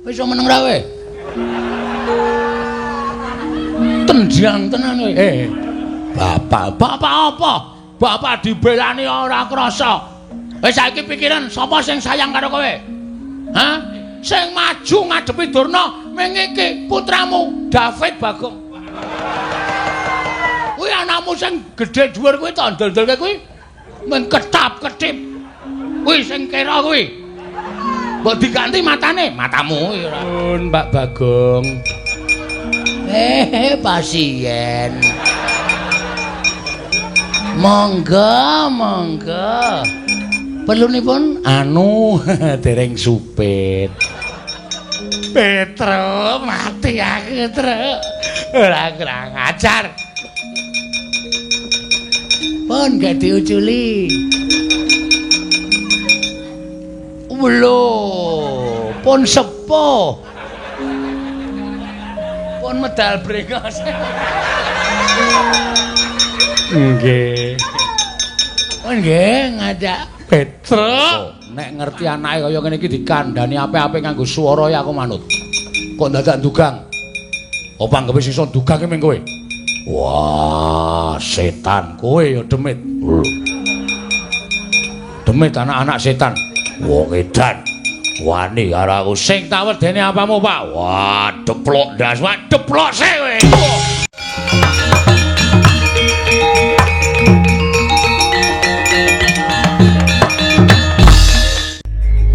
Wis iso meneng ra kowe? Tendang tenan kowe. Bapak, bapak apa? Bapak dibelani ora krasa. Wis saiki pikiran sapa sing sayang karo kowe? Hah? Sing maju ngadepi Durna ming iki putramu David Bagong. Kuwi anakmu sing gedhe dhuwur kuwi to ndel-ndelke kuwi ming ketap-ketip. Kuwi sing kira kuwi. Mbok diganti matane, matamu kuwi ora. Pun Pak Bagong. Pasien. Monggo, monggo. Perlunipun anu dereng supit. Petro mati aku, Tru. Ora kurang ajar. Pun gak diuculi. Lho, pun sepuh. Pun medal brengos. Nggih. Pun nggih ngajak Petro. Nek ngerti anake kaya ngene iki dikandani apik-apik nganggo swara ya aku manut. Kok dadak ndugang? Apa anggape sing iso ndugang ki ming kowe? Wah, setan kowe ya demit. Demit anak-anak setan. Wong edan. Wani karo aku sing tak wedeni apamu, Pak? Wah, deplok ndas, wah deplok sik kowe.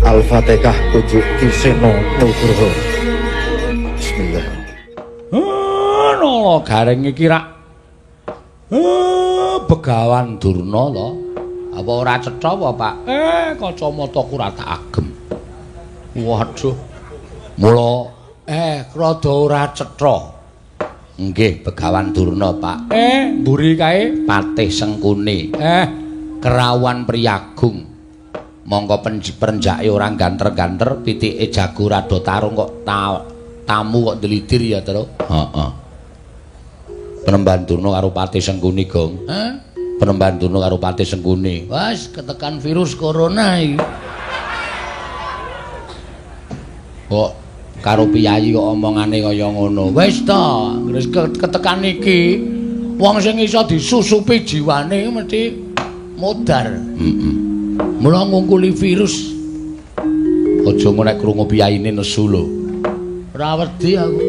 Al-Fatihah Pujuk Ki Seno Nugroho. Bismillah. Nala Gareng iki rak Begawan Durna to. Apa ora cetha apa, Pak? Kacamataku ora tak agem. Waduh. Mula rada ora cetha. Nggih, Begawan Durna, Pak. Mburi kae Patih Sengkuni. Kerawan Priyagung. Mongko perenjake ora ganter-ganter, pitike jago rada tarung kok tamu kok ndelidir ya, Tru. Heeh. Penemban Durna karo Patih Sengkuni, Gong. Hah? Penemban Durna karo Patih Sengkuni. Wes ketekan virus corona iki. Kok karo piyayi kok omongane kaya ngono. Wis to, wis ketekan iki wong sing iso disusupi jiwane mesti modar. Heeh. Mula ngungkuli virus. Aja ngono nek krungu piyayine nesu lho. Ora wedi aku.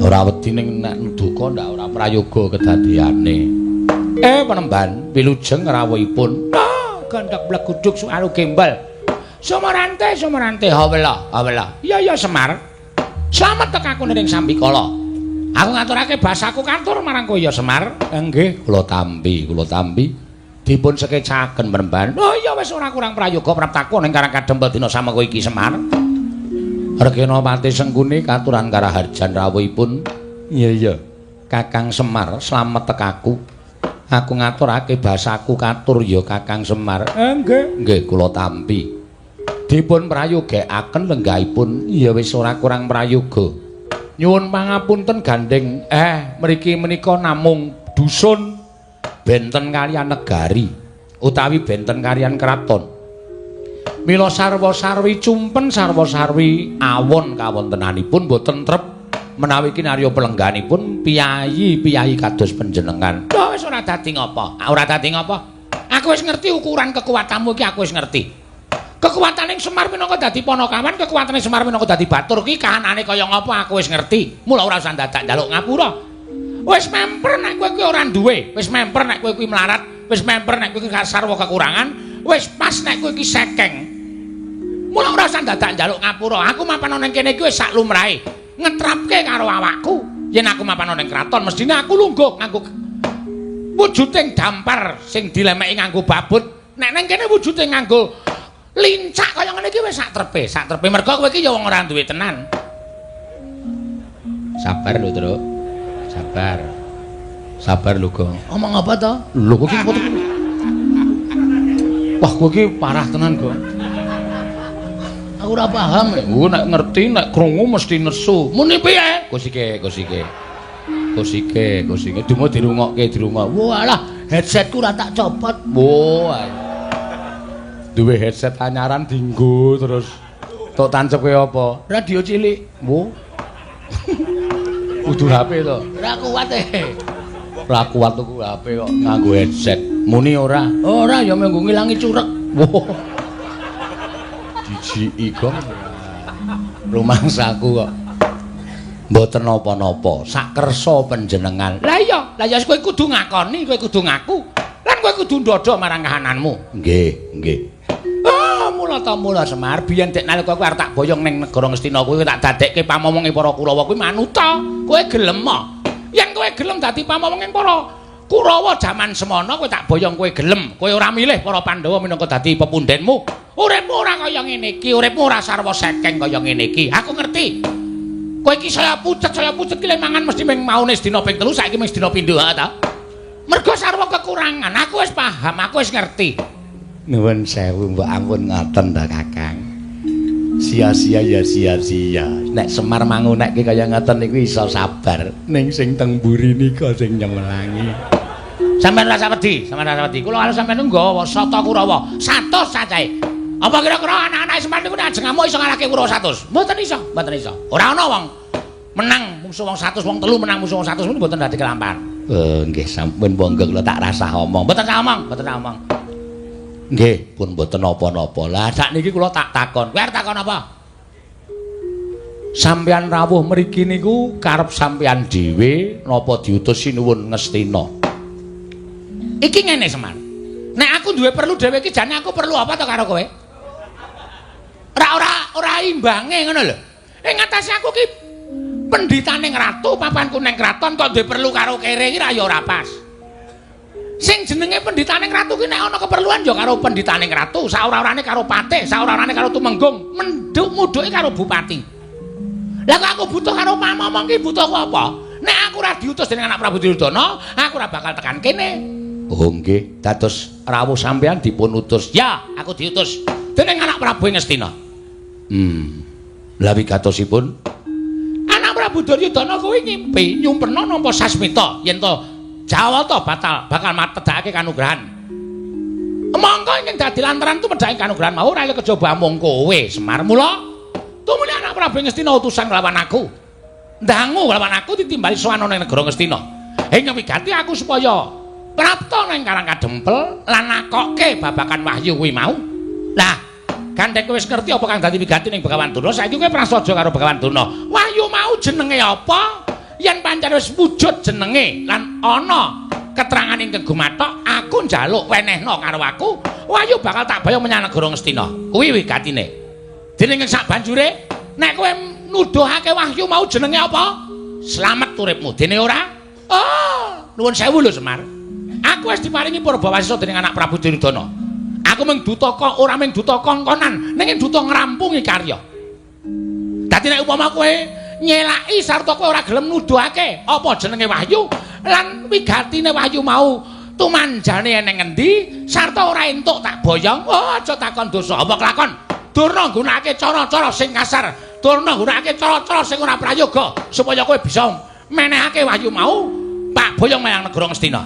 Ora wedi ning nek duka ndak ora prayoga kedadeane. Penemban wilujeng rawuhipun. Gandhak bleguduk suaru gembal. Sumarante, sumarante, hawela, hawela. Iya iya Semar. Slamet tekaku ning sambikala. Aku ngaturake basaku katur marang kowe ya Semar. Nggih, kula tampi, kula tampi. Dipun sekecaken penemban. Oh iya wis ora kurang prayoga praptaku ning Karang Kadempel dina samengko iki Semar. Regena Patih Sengkuni katuran karaharjan rawuhipun. Iya iya. Kakang Semar, slamet tekaku. Aku ngaturake basaku katur ya Kakang Semar. Nggih, nggih kula tampi. Dipun prayogekaken lenggahipun. Ya wis ora kurang prayoga. Nyuwun pangapunten gandeng. Mriki menika namung dusun benten kaliyan negari utawi benten kaliyan kraton. Mila sarwa-sarwi cumpen sarwa-sarwi awon kawontenanipun boten trep menawi kinarya pelengganipun piyayi-piyayi kados panjenengan. Lho wis ora dadi ngapa? Ora dadi ngapa? Aku wis ngerti ukuran kekuatanmu iki, aku wis ngerti. Kekuatane Semar minangka dadi panakawan, kekuatane Semar minangka dadi batur ki kahanane kaya ngapa aku wis ngerti. Mula ora usah dadak njaluk ngapura. Wis memper nek kowe kuwi ora duwe, wis memper nek kowe kuwi melarat, wis memper nek kowe kuwi sarwa kekurangan, wis pas nek kowe iki sekeng. Mula ora usah dadak njaluk ngapura. Aku mapan ning kene iki wis sak lumrahe. Ngetrapke karo awakku. Yen aku mapan ning kraton mestine aku lungguh nganggo wujuding dampar sing dilemeki nganggo babut. Nek ning kene wujude nganggo lincak kaya ngene iki wis sak trepe, sak trepe mergo kowe iki ya wong ora duwe tenan. Sabar lho, Truk. Sabar. Sabar lho, Gong. Omong apa to? Lho kowe iki Wah, kowe iki parah tenan, Gong. Aku ora paham. Nek nek ngerti nek krungu mesti nesu. Muni piye? Kosike, kosike. Kosike, kosike. Dumo dirungokke, dirungok. Walah, headsetku ora tak copot. Wah. Duwe headset anyaran dinggo terus. Tok tancep kaya apa? Radio cilik. Wo. Kudu HP to. Ora kuat e. Ora kuat tuku HP kok nganggo headset. Muni ora? Ora ya mung ngilangi curek. Wo. Dijiki gong. Rumangsaku kok. Mboten napa-napa, sakersa panjenengan. Lah iya, lah ya kowe kudu ngakoni, kowe kudu ngaku. Lan kowe kudu ndodho marang kahananmu. Nggih, nggih. Ah, mula ta mula Semar, biyen dek nalika kowe arep tak boyong ning negara Ngastina kuwi tak dadekke pamomonge para Kurawa kuwi manuta. Kowe gelem ah? Yen kowe gelem dadi pamomonge para Kurawa jaman semono kowe tak boyong kowe gelem. Kowe ora milih para Pandhawa minangka dadi pepundhenmu. Uripmu ora kaya ngene iki, uripmu ora sarwa sekeng kaya ngene iki. Aku ngerti. Kowe iki saya pucet ki le mangan mesti ming maune sedina ping 3, saiki ming sedina pindho ha ta. Mergo sarwa kekurangan, aku wis paham, aku wis ngerti. Nuwun sewu mbok ampun ngoten ta Kakang. Sia-sia ya sia-sia. Nek Semar mangunekke kaya ngoten niku iso sabar. Ning sing teng mburi nika sing nyemelangi. Sampeyan rasa wedi, sampeyan rasa wedi. Kula karo sampeyan nggawa sata Kurawa, 100 cacahe. Apa kira-kira anak-anak Semar niku nek ajeng ngamuk iso ngalahke Kurawa 100? Mboten iso, mboten iso. Ora ana wong menang musuh wong 100, wong telu menang musuh wong 100 niku mboten dadi kelampahan. Nggih sampun monggo kula tak rasah omong. Mboten sah omong, mboten sah omong. Nggih, pun mboten napa-napa. Lah sakniki kula tak takon. Kowe arep takon apa? Sampeyan rawuh mriki niku karep sampeyan dhewe napa diutus Sinuwun Ngastina? Iki ngene Semar. Nek aku duwe perlu dhewe iki jane aku perlu apa to karo kowe? Ora imbange ngono lho. Ing ngatasé aku ki pendhitaning ratu, papanku ning kraton kok duwe perlu karo kere iki ra ya ora pas. Sing jenenge pendhitaning ratu ki nek ana keperluan ya karo pendhitaning ratu, saora-orane karo patih, saora-orane karo tumenggung, menduk-mudhuke karo bupati. Lah kok aku butuh karo pamomong ki butuhku apa? Nek aku ora diutus dening anak Prabu Duryudana, aku ora bakal tekan kene. Oh nggih, dados rawuh sampeyan dipun utus. Ya, aku diutus dening anak Prabu Ngastina. Lah wigatosipun anak Prabu Duryudana kuwi ngimpi nyumpena nampa sasmita yen to Jawata batal bakal matedhakake kanugrahan. Mongko ingkang dadi lantaran tumedhake kanugrahan mau ora kejaba amung kowe Semar. Mula tumuli anak Prabu Ngastina utusan nglawan aku. Ndangu nglawan aku ditimbali sowan ana ing negara Ngastina. Ing wigati aku supaya prapta nang Karang Kadempel lan nakokke babakan wahyu kuwi mau. Lah, gandeng kowe wis ngerti apa kang dadi wigati ning Begawan Durna, saiki kowe prasaja karo Begawan Durna. Wahyu mau jenenge apa? Yen pancen wis wujud jenenge lan ana keterangan ingkang gumathok, aku njaluk wenehna karo aku, wahyu bakal tak bayang menyang negara Ngastina. Kuwi wigatine. Dening ing sak banjure, nek kowe nuduhake wahyu mau jenenge apa? Slamet uripmu. Dene ora? Oh, nuwun sewu lho Semar. Aku wis diparingi purbawasisa dening anak Prabu Duryudana. Aku mung dutaka ora mung duta kongkonan, ning duta ngrampungi karya. Dadi nek upama kowe nyelaki sarta kowe ora gelem nuduhake apa jenenge wahyu lan wigatine wahyu mau tumanjane ning ngendi sarta ora entuk tak boyong, oh aja takon dosa apa kelakon. Durna nggunakake cara-cara sing kasar, durna nggunakake cara-cara sing ora prayoga supaya kowe bisa menehake wahyu mau tak boyong menyang negara Ngastina.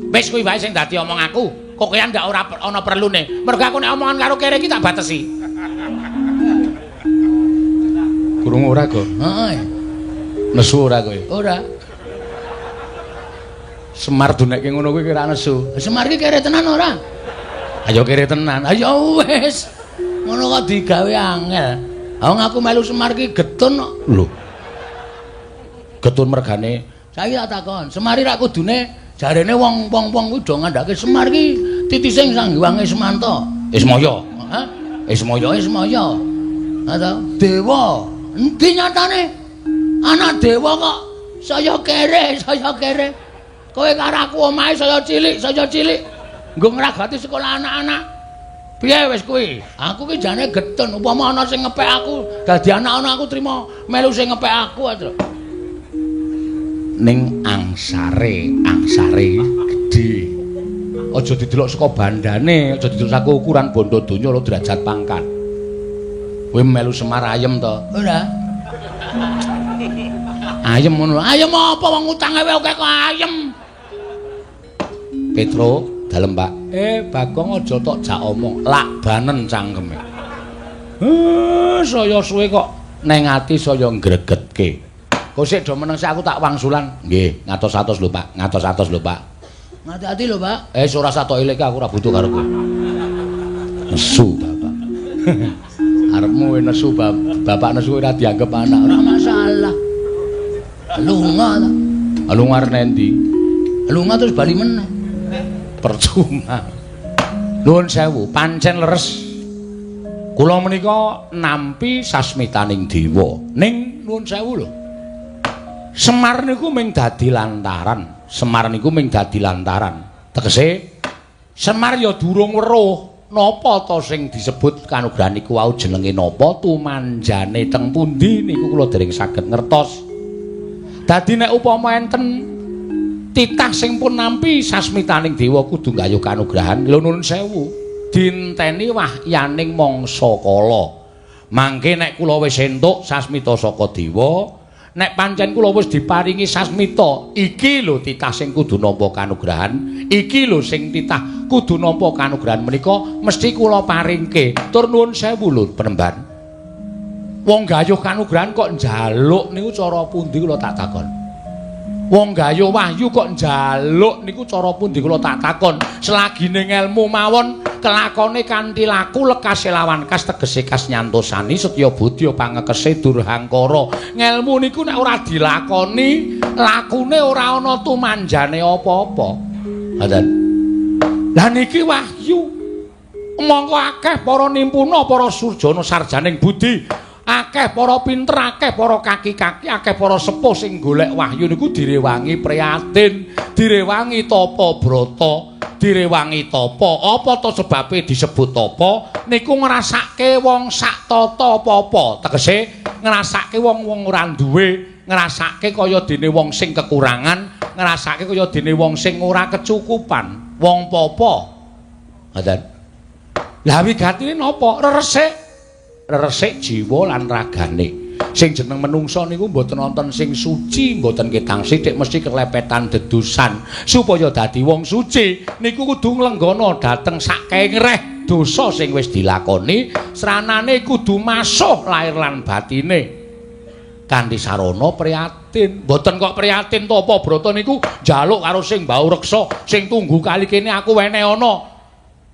Wis kuwi wae sing dadi omong aku. Kok kowe ndak ora ana perlune. Mergo aku nek omongan karo kere iki tak batesi. Krungu ora, Go? Heeh. Nesu ora kowe? Ora. Semar dunekke ngono kuwi kira nesu. Semar iki kere tenan ora? Ayo kere tenan. Ayo wis. Ngono kok digawe angel. Wong aku melu Semar ki getun kok. Lho. Getun mergane. Saiki tak takon, Semar iki rak kudune jarene wong-wong kuwi do ngandhake Semar ki titise Sang Hyang Ismanta. Ismaya. Hah? Ismaya, Ismaya. Ha ta? Dewa. Endi nyatane? Anak dewa kok saya kere, saya kere. Kowe karo aku omahe saya cilik, saya cilik. Nggo ngragati sekolah anak-anak. Piye wis kuwi? Aku ki jane getun, upama ana sing ngepek aku, dadi anak-anak aku trima melu sing ngepek aku aja. Ning angsare, angsare gedhe. Aja didelok saka bandane, aja didelok saka ukuran bondo donya lho derajat pangkat. Kowe melu Semar ayem to? Ora. Ayem ngono. Ayem apa wong utange wae akeh kok ayem. Petro, dalem Pak. Bagong aja tok jak omong, lakbanen cangkeme. Saya suwe kok neng ati saya ngregetke. Kok sik do meneng sik aku tak wangsulan. Nggih, ngatos-atos lho, Pak. Ngatos-atos lho, Pak. Ngati-ati lho, Pak. Ora usah tok elek aku ora butuh karo kowe. Nesu, Bapak. Arepmu nesu, Bapak nesu ora dianggep anak. Ora masalah. Lunga ta. Lunga arep endi? Lunga terus bali meneh. Percuma. Nuwun sewu, pancen leres. Kula menika nampi sasmitaning dewa. Ning nuwun sewu lho. Semar niku ming dadi lantaran. Semar niku ming dadi lantaran. Tegese Semar ya durung weruh napa ta sing disebut kanugrahan niku wau jenenge napa, tumanjane teng pundi niku kula dereng saged ngertos. Dadi nek upama enten titah sing pun nampi sasmitaning dewa kudu nggayuh kanugrahan, lho nuwun sewu, dinteni wahyaning mangsa kala. Mangke nek kula wis entuk sasmita saka dewa, nek pancen kula wis diparingi sasmita, iki lho titah sing kudu nampa kanugrahan, iki lho sing titah kudu nampa kanugrahan menika mesti kula paringke. Tur nuwun sewu lho penemban. Wong gayuh kanugrahan kok njaluk niku cara pundi kula tak takon. Wong gayuh wahyu kok njaluk niku cara pundi kula tak takon. Selagine ngelmu mawon kelakone kanthi laku lekase lawan kas tegese kas nyantosani setya budya pangekese durhangkara. Ngelmu niku nek ora dilakoni, lakune ora ana tumanjane apa-apa. Ngoten. Lah niki wahyu. Mongko akeh para nimpuna, para surjana sarjaning budi, akeh para pinter, akeh para kaki-kaki, akeh para sepuh sing golek wahyu niku direwangi prihatin, direwangi tapa brata, direwangi tapa. Apa to sebabe disebut tapa? Niku ngrasake wong sak tata apa-apa. Tegese ngrasake wong-wong ora duwe, ngrasake kaya dene wong sing kekurangan, ngrasake kaya dene wong sing ora kecukupan, wong papa. Ngoten. Lah wigatine napa? Reresik. Reresik jiwa lan ragane. Sing jeneng menungsa niku mboten wonten sing suci, mboten ketang sithik mesti kelepetan dedusan. Supaya dadi wong suci niku kudu nglenggana dhateng sakengreh dosa sing wis dilakoni, sranane kudu masuh lair lan batine. Kanthi sarana prihatin. Mboten kok prihatin tapa brata niku njaluk karo sing mbau reksa, sing tunggu kali kene aku wene ana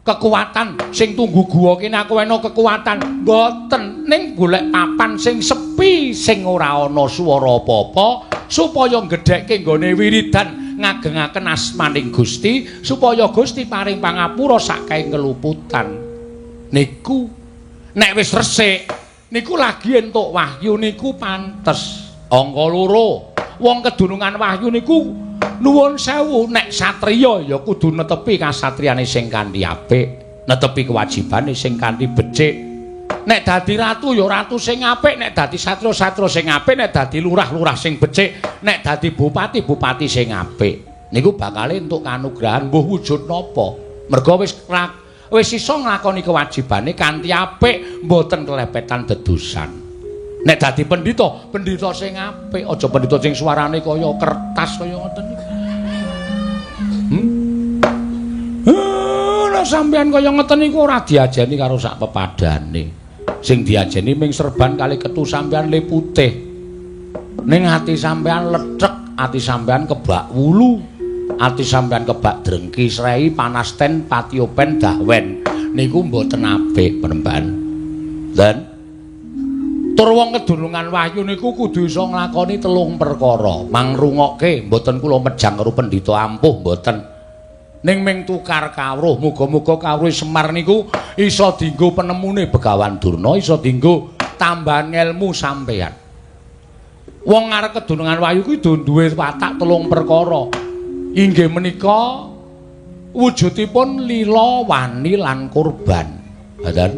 kekuatan, sing tunggu guwa kene aku wene kekuatan. Mboten, ning golek papan sing sepi, sing ora ana swara apa-apa, supaya gedhekke nggone wiridan ngagengaken asmaning Gusti, supaya Gusti paring pangapura saking keluputan. Niku nek wis resik niku lagi entuk wahyu niku pantes. Angka loro, wong kedunungan wahyu niku nuwun sewu, nek satriya ya kudu netepi kasatriyane sing kanthi apik, netepi kewajibane sing kanthi becik. Nek dadi ratu ya ratu sing apik, nek dadi satria-satria sing apik, nek dadi lurah-lurah sing becik, nek dadi bupati-bupati sing apik. Niku bakale entuk kanugrahan mbuh wujud napa. Merga wis iso nglakoni kewajibane kanthi apik, mboten kelepetan dedusan. Nek dadi pendhita, pendhita sing apik, aja pendhita sing suarane kaya kertas kaya ngoten niku. Lah sampean kaya ngeten niku ora diajeni karo sak pepadane. Sing diajeni ming serban kali ketu sampean le putih. Ning ati sampean lethek, ati sampean kebak wulu, ati sampean kebak drengki srei panasten patiopen dahwen. Niku mboten apik penemban. Dan tur wong kedunungan wahyu niku kudu iso nglakoni telung perkara. Mangrungokke, mboten kula mejang karo pendhita ampuh mboten. Ning ming tukar kawruh, muga-muga kawruh Semar niku iso dienggo penemune Begawan Durna, iso dienggo tambahan ngelmu sampeyan. Wong arep kedunungan wahyu kuwi duwe watak telung perkara. Inggih menika wujudipun lila, wani lan kurban. Ngoten.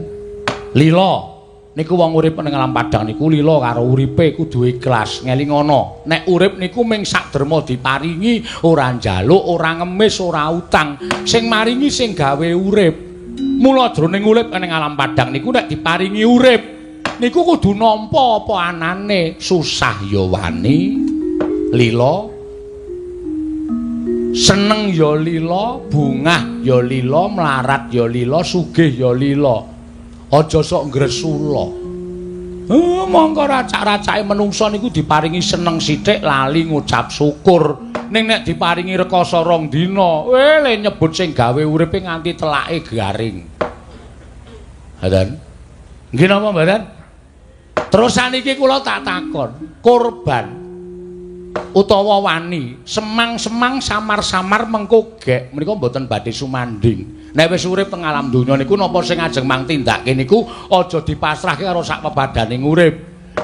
Lila niku wong urip ning alam padang niku lila karo uripe kudu ikhlas, ngelingono. Nek urip niku ming sak derma diparingi, ora njaluk, ora ngemis, ora utang. Sing maringi sing gawe urip. Mula jroning urip ning alam padang niku nek diparingi urip niku kudu nampa apa anane, susah ya wani, lila, seneng ya lila, bungah ya lila, mlarat ya lila, sugih ya lila. Aja sok ngresula. Mongko racak-racake menungsa niku diparingi seneng sithik lali ngucap syukur. Ning nek diparingi rekoso rong dina, le nyebut sing gawe uripe nganti telake garing. Ngoten. Nggih napa mboten? Terus saniki kula tak takon, korban utawa wani semang-semang samar-samar mengko gek menika mboten badhe sumanding. Nek wis urip teng alam donya niku napa sing ajeng mang tindake niku aja dipasrahke karo sak pepadaning urip.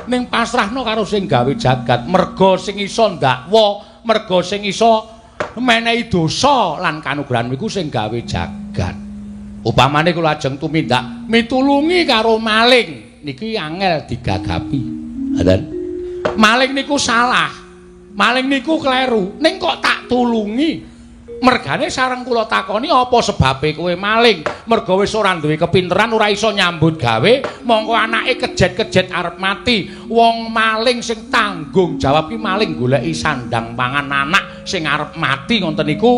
Ning pasrahno karo sing gawe jagat, merga sing iso ndakwa, merga sing iso menehi dosa lan kanugrahan niku sing gawe jagat. Upamane kula ajeng tumindak mitulungi karo maling niki angel digagapi. Ngoten. Maling niku salah. Maling niku kleru, ning kok tak tulungi. Mergane sareng kula takoni apa sebabe kowe maling? Merga wis ora duwe kepinteran, ora iso nyambut gawe, mongko anake kejet-kejet arep mati. Wong maling sing tanggung jawab ki maling goleki sandang pangan anak sing arep mati ngoten niku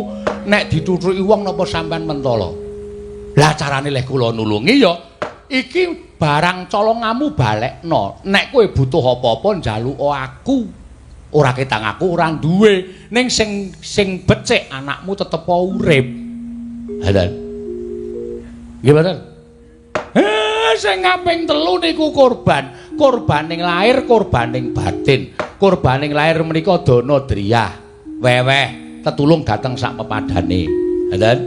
nek dituthuki wong napa sampean mentala? Lah carane leh kula nulungi ya iki barang colongamu balekno. Nek kowe butuh apa-apa njaluka aku. Ora ketang aku ora duwe, ning sing sing becik anakmu tetep urip. Ngoten. Nggih mboten? Sing kaping telu niku korban. Korbaning lahir, korbaning batin. Korbaning lahir menika dana driyah, weweh, tetulung dateng sak pepadane. Ngoten.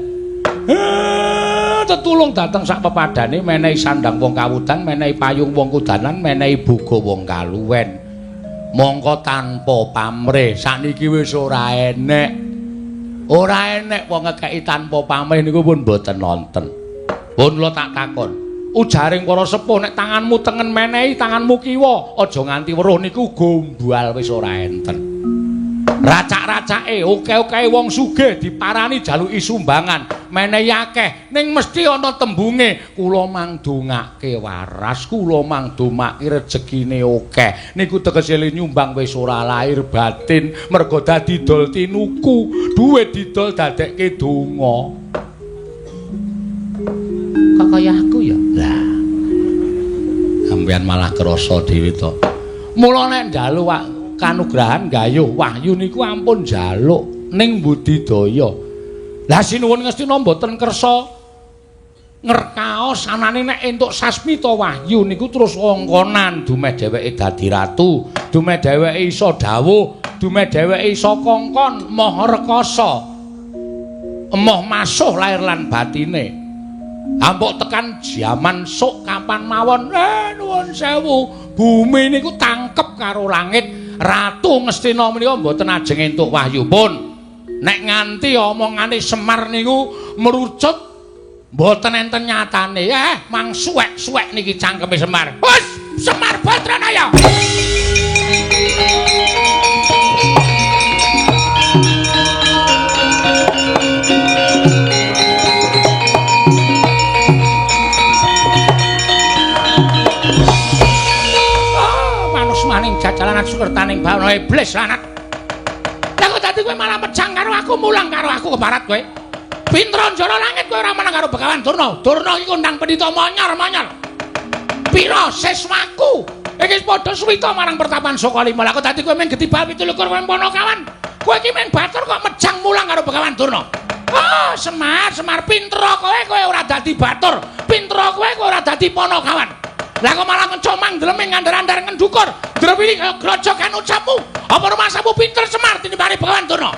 Tetulung dateng sak pepadane menehi sandang wong kawudan, menehi payung wong kudanan, menehi boga wong kaluwen. Mongko tanpa pamrih sakniki wis ora enek. Ora enek wong ngekeki tanpa pamrih niku pun mboten nonten. Pun kula tak takon, ujaring para sepuh nek tanganmu tengen menehi tanganmu kiwa, aja nganti weruh niku gombal wis ora enten. Racak-racake oke-oke wong sugih diparani jaluki sumbangan, menehi akeh, ning mesti ana tembunge kula mangdongake waras, kula mangdomake rejekine akeh. Niku tegese nyumbang wis ora lahir batin, merga dadi dol tinuku, duwe didol dadekke donga. Kok kaya aku ya? Lah. Sampeyan malah krasa dhewe to. Mula nek njaluk kanugrahan gayuh wahyu niku ampun njaluk ning budidaya. Lah sinuwun Ngastina mboten kersa ngerkaos anane nek entuk sasmita wahyu niku terus wongkonan dumeh dheweke dadi ratu, dumeh dheweke iso dawuh, dumeh dheweke iso kongkon maha rekasa. Emoh masuh lahir lan batine. Ampuk tekan jaman sok kapan mawon, nuwun sewu, bumi niku tangkep karo langit. Ratu Ngastina menika mboten ajeng entuk wahyu pun. Nek nganti omongane Semar niku merucut mboten enten nyatane. Mang suwek-suwek niki cangkeme Semar. Wes, Semar Badranaya. Jajalan sukertaning bawana iblis lanat. Lah kok dadi kowe malah mejang karo aku, mulang karo aku kebarat kowe. Pinter njara langit kowe ora menang karo Begawan Durna. Durna iki kondang pendhita monyor-monyor. Pira siswaku iki padha suwita marang pertapan Sukalima. Lah kok dadi kowe mung getibal 27 kowe Panakawan. Kowe iki mung batur kok mejang mulang karo Begawan Durna. Oh, Semar, Semar pinter kowe, kowe ora dadi batur. Pinter kowe, kowe ora dadi Panakawan. Lah kok malah ngecomang ndleming ngandar-andar ngendukur. Ndrewili kaya grojogan ucapmu. Apa rumasamu pinter Semar tinimbane Begawan Durna?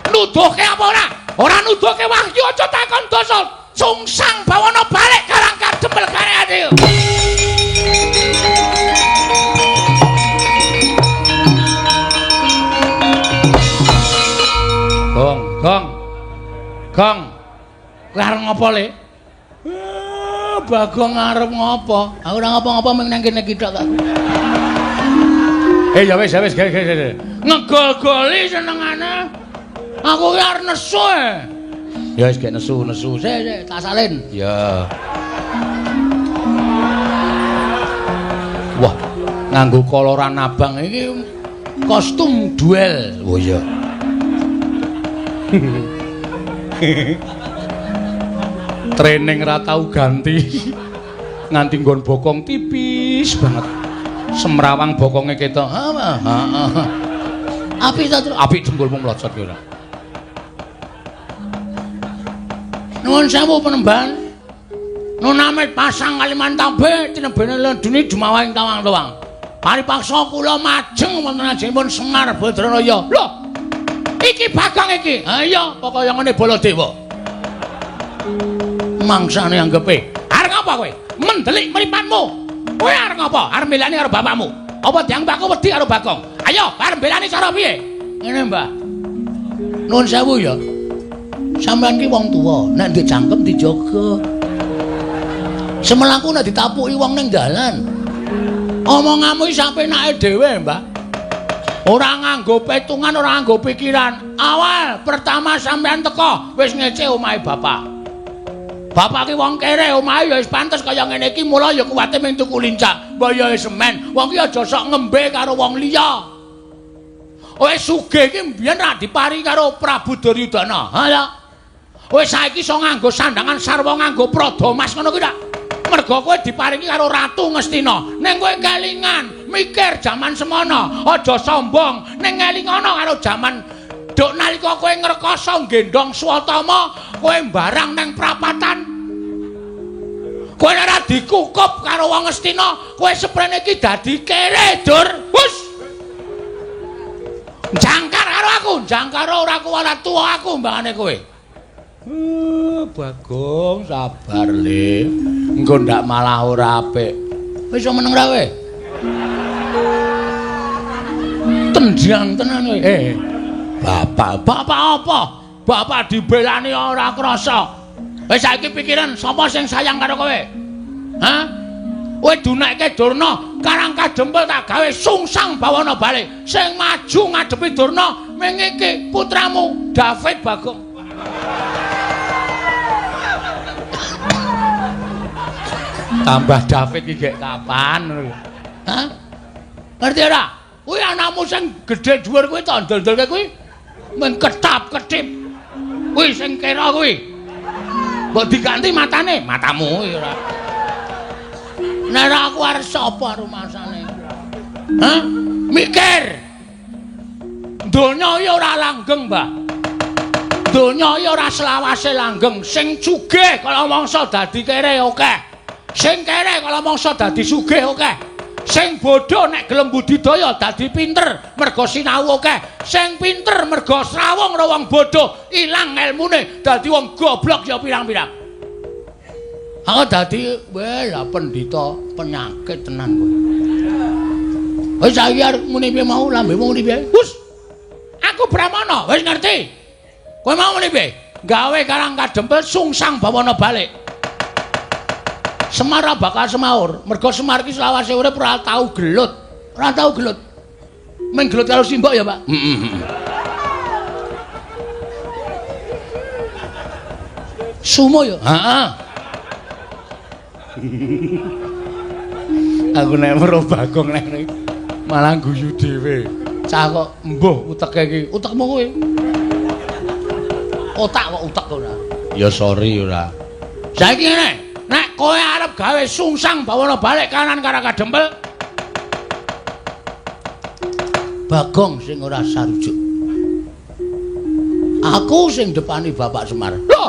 Nuduhke apa ora? Ora nuduhke wahyu aja takon dosa. Sungsang bawana balik karang kadempel kare ati. Gong, gong. Gong. Kowe arep ngopo, Le? Bagong arep ngopo? Aku ora ngopo-ngopo mung nang kene iki tok aku. Ya wis, ya wis, ge. Ngegol-goli senengane. Aku ki arep nesu. Ya wis gek nesu-nesu. Sik, sik, tak salin. Ya. Wah, nganggo koloran abang iki kostum duel. Oh iya. Training ra tau ganti. Nganti nggon bokong tipis banget. Semrawang bokonge ketok. Heeh. Apik ta, Truk? Apik dengkulmu mlocot ki ora. Nuwun sewu penemban. Nunamit pasang Kalimantabe tinebene ledune jumawahing tawang-tawang. Paripaksa kula majeng wonten ajengipun Semar Badranaya. Lho. Iki Bagong iki. Ha iya, pokoke ngene Baladewa. Mangsane anggepe. Arep ngapa kowe? Mendelik mripatmu. Kowe arep ngapa? Arep mbelani karo bapakmu. Apa dianggep aku wedi karo Bagong? Ayo, arep mbelani cara piye? Ngene, Mbah. Nuwun sewu ya. Sampeyan ki wong tuwa, nek ndek cangkem dijaga. Semelaku nek ditapuki wong ning dalan. Omonganmu iki sapenake dhewe, Mbah. Ora nganggo petungan, ora nganggo pikiran. Awal pertama sampeyan teko wis ngece omahe bapak. Bapak ki wong kere, omahe ya wis pantes kaya ngene iki, mula ya kuwate mung tuku lincak. Mbah ya wis semen, wong ki aja sok ngembe karo wong liya. Wis sugih iki mbiyen ra diparingi karo Prabu Duryudana. Ha ya. Wis saiki iso nganggo sandangan sarwa nganggo prada mas ngono kuwi ta? Mergo kowe diparingi karo Ratu Ngastina. Ning kowe kelingan, mikir jaman semono, aja sombong. Ning ngelingono karo jaman duk nalika kowe ngrekoso nggendhong Swatama, kowe mbarang ning prapatan. Kowe ora dikukup karo wong Ngastina, kowe seprene iki dadi kere, Dur. Hus. Jangkar karo aku, jangkar ora kuwala tuwa aku mbangane kowe. Bagong sabar le. Engko ndak malah ora apik. Wis iso meneng ra kowe? Tendang tenan kowe. Bapak, bapak apa? Bapak dibelani ora krasa. Wis saiki pikiran sapa sing sayang karo kowe? Hah? Kowe dunekke Durna, Karang Kadempel tak gawe sungsang bawana balik. Sing maju ngadepi Durna ming iki putramu David Bagong. Tambah David iki gek kapan ngono lho. Hah? Ngerti ora? Kuwi anakmu sing gedhe dhuwur kuwi tak ndol-ndolke kuwi mung ketap-ketip. Kuwi sing kira kuwi. Mbok diganti matane, matamu kuwi ora. Nek ora aku arep sapa rumasane? Hah? Mikir. Donya iki ora langgeng, Mbah. Donya iki ora selawase langgeng. Sing sugih kala mangsa dadi kere akeh. Sing kere kala mangsa dadi sugih akeh. Sing bodho nek gelem budidaya dadi pinter mergo sinau akeh. Sing pinter mergo srawung karo wong bodho ilang elmune dadi wong goblok ya pirang-pirang. Aku dadi weh lah pendhita penyakit tenan kowe. Wis saiki arep muni piye mau lambemu muni piye? Hus. Aku Brahmana, wis ngerti. Kowe mau muni piye? Gawe Karang Kadempel sungsang bawana balik. Semar bakal semaur, mergo Semar iki selawase urip ora tau gelut. Ora tau gelut. Mung gelut karo simbok ya, Pak. Heeh. Sumo ya? Heeh. Aku nek weruh Bagong nek malah guyu dhewe. Cah kok mbuh uteke iki. Utekmu kowe. Otak kok utek ora. Ya sorry ora. Saiki ngene, nek kowe arep gawe sungsang bawana balik kanan Karang Kadempel, Bagong sing ora sarujuk. Aku sing depani Bapak Semar. Lho,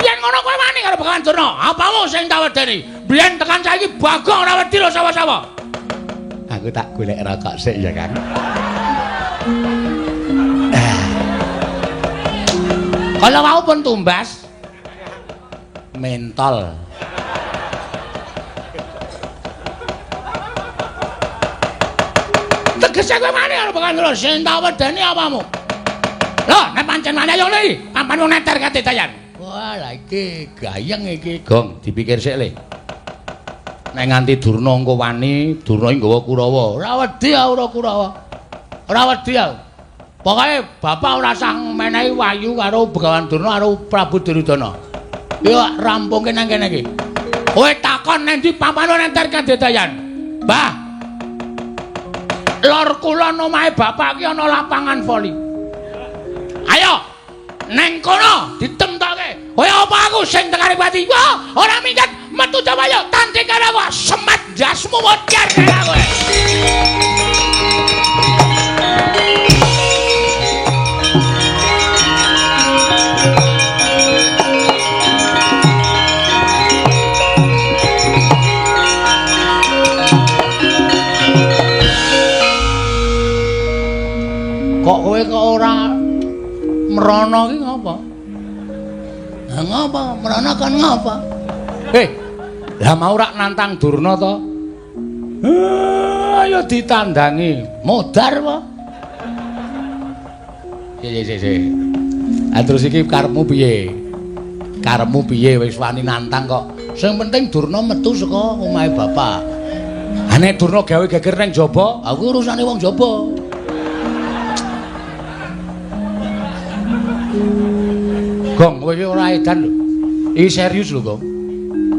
yen ngono kowe wani karo Begawan Durna, apamu sing tak wedeni? Biyen tekan saiki Bagong ora wedi lho sapa-sapa. Aku tak golek rokok sik ya, Kang. Kalau mau pun tumbas mentol. Tegese kowe wani karo Begawan Durna, sing tak wedeni apamu? Lho, nek pancen wani ayo ngene iki, papan wong neter kate dayan. Wah, lha iki gayeng iki, Gong, dipikir sik le. Nek nganti Durna engko wani, Durna iki nggawa Kurawa. Ora wedi aku ora Kurawa. Ora wedi aku. Pokoke bapak ora usah menehi wahyu karo Begawan Durna karo Prabu Duryudana. Yo rampungke nang kene iki. Kowe takon nang ndi papane nenter kadedayan. Mbah. Lor kulon omahe bapak ki ana lapangan voli. Ayo neng kono ditemtoke. Kowe apa aku sing tekane pati? Wah, ora minggat. Metu jaba yo tanding karo aku. Semat jasmu modar karo kowe. Kok kowe kok ora mrono ki ngapa? Lah ngapa? Mrono kon ngapa? Lah mau rak nantang Durna to? Ayo ditandangi. Modar apa? Sik. Ah terus iki karepmu piye? Karepmu piye wis wani nantang kok? Sing penting Durna metu saka omahe bapak. Ha nek Durna gawe geger ning jaba, aku urusane wong jaba. Gong, kowe iki ora edan lho. Iki serius lho, Gong.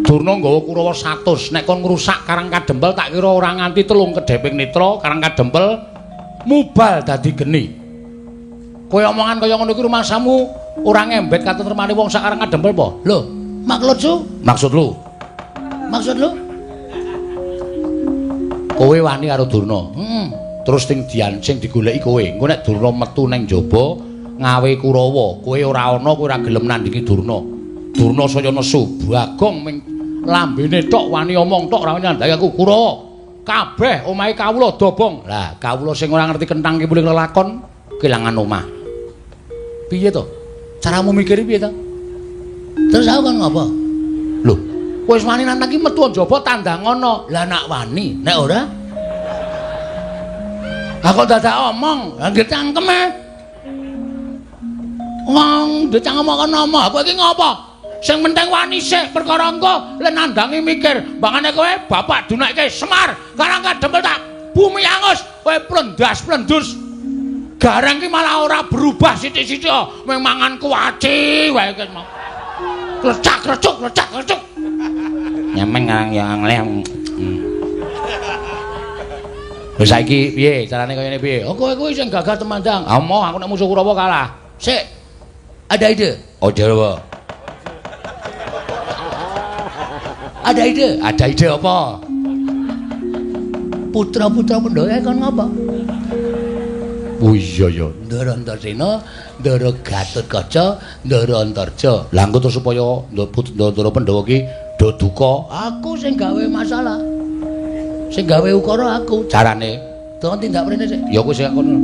Durna nggawa Kurawa 100, nek kon ngrusak Karang Kadempel tak kira ora nganti 3 kedheping netra Karang Kadempel mubal dadi geni. Kowe omongan kaya ngono iki rumangsamu ora ngembet katentremane wong sak Karang Kadempel apa? Lho, maksud lu? Maksud lu? Maksud lu? Kowe wani karo Durna. Heeh. Terus sing dian sing digoleki kowe. Engko nek Durna metu nang jaba ngawe Kurawa, kowe ora ana, kowe ora gelem nandingi Durna. Durna saya nesu, Bagong ming lambene tok wani omong tok ora nyandhaki aku Kurawa. Kabeh omahe kawula dobong. Lah, kawula sing ora ngerti kentang ki muling lelakon kelangan omah. Piye to? Caramu mikir piye to? Terus aku kon ngopo? Lho, kowe wis wani nantang ki metu njaba tandangono. Lah nak wani, nek ora? Lah kok dadak omong, lah nggih cangkeme. Wong ndecang omong kono omong, kowe iki ngopo? Sing penting wani sik perkara engko le nandangi mikir. Mbangane kowe bapak dunekke Semar, Karang Kadempel tak bumi angus, kowe plendas-plendus. Gareng ki malah ora berubah sithik-sithik, mung mangan kuaci wae ki mau. Klecak-klecuk, klecak-klecuk. Nyemeng karang ya ngleh. Lho saiki piye carane kaya ngene piye? Oh kowe kuwi sing gagah temandang. Ah moh aku nek musuh Kurawa kalah. Sik. Ada ide? Oh, apa? Ada ide? Ada ide apa? Putra-putra Pandhawa kon ngapa? Oh iya ya. Ndara Antasena, Ndara Gatotkaca, Ndara Antarja. Lah engko terus supaya Ndara Pandhawa ki do duka, aku sing gawe masalah. Sing gawe ukara aku. Carane tolong tindak mrene sik. Ya kowe sing kono.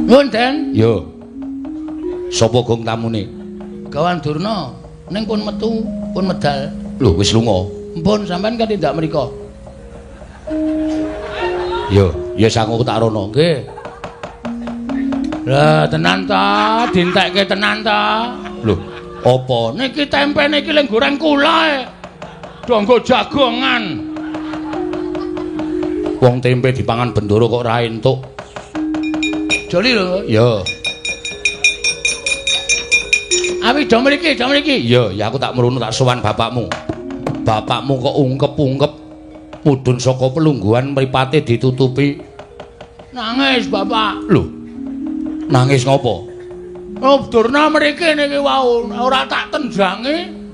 Nuwun, Den. Yo. Sapa gong tamune? Gawan Durna. Ning pun metu, pun medal. Lho, wis lunga. Mpun sampean kan tindak mriko. Yo, ya sangu tak rono. Nggih. Lah, tenan ta, dintekke tenan ta. Lho, apa? Niki tempe niki leng goreng kula e. Do nggo jagongan. Wong tempe dipangan bendoro kok ora entuk. Joli lho. Ya. Awi do mriki, do mriki. Ya, ya aku tak mrono tak sowan bapakmu. Bapakmu kok ungkep-ungkep mudhun saka pelungguhan mripate ditutupi. Nangis bapak. Lho. Nangis ngopo? Oh, Durna mriki niki wau ora tak tendangi.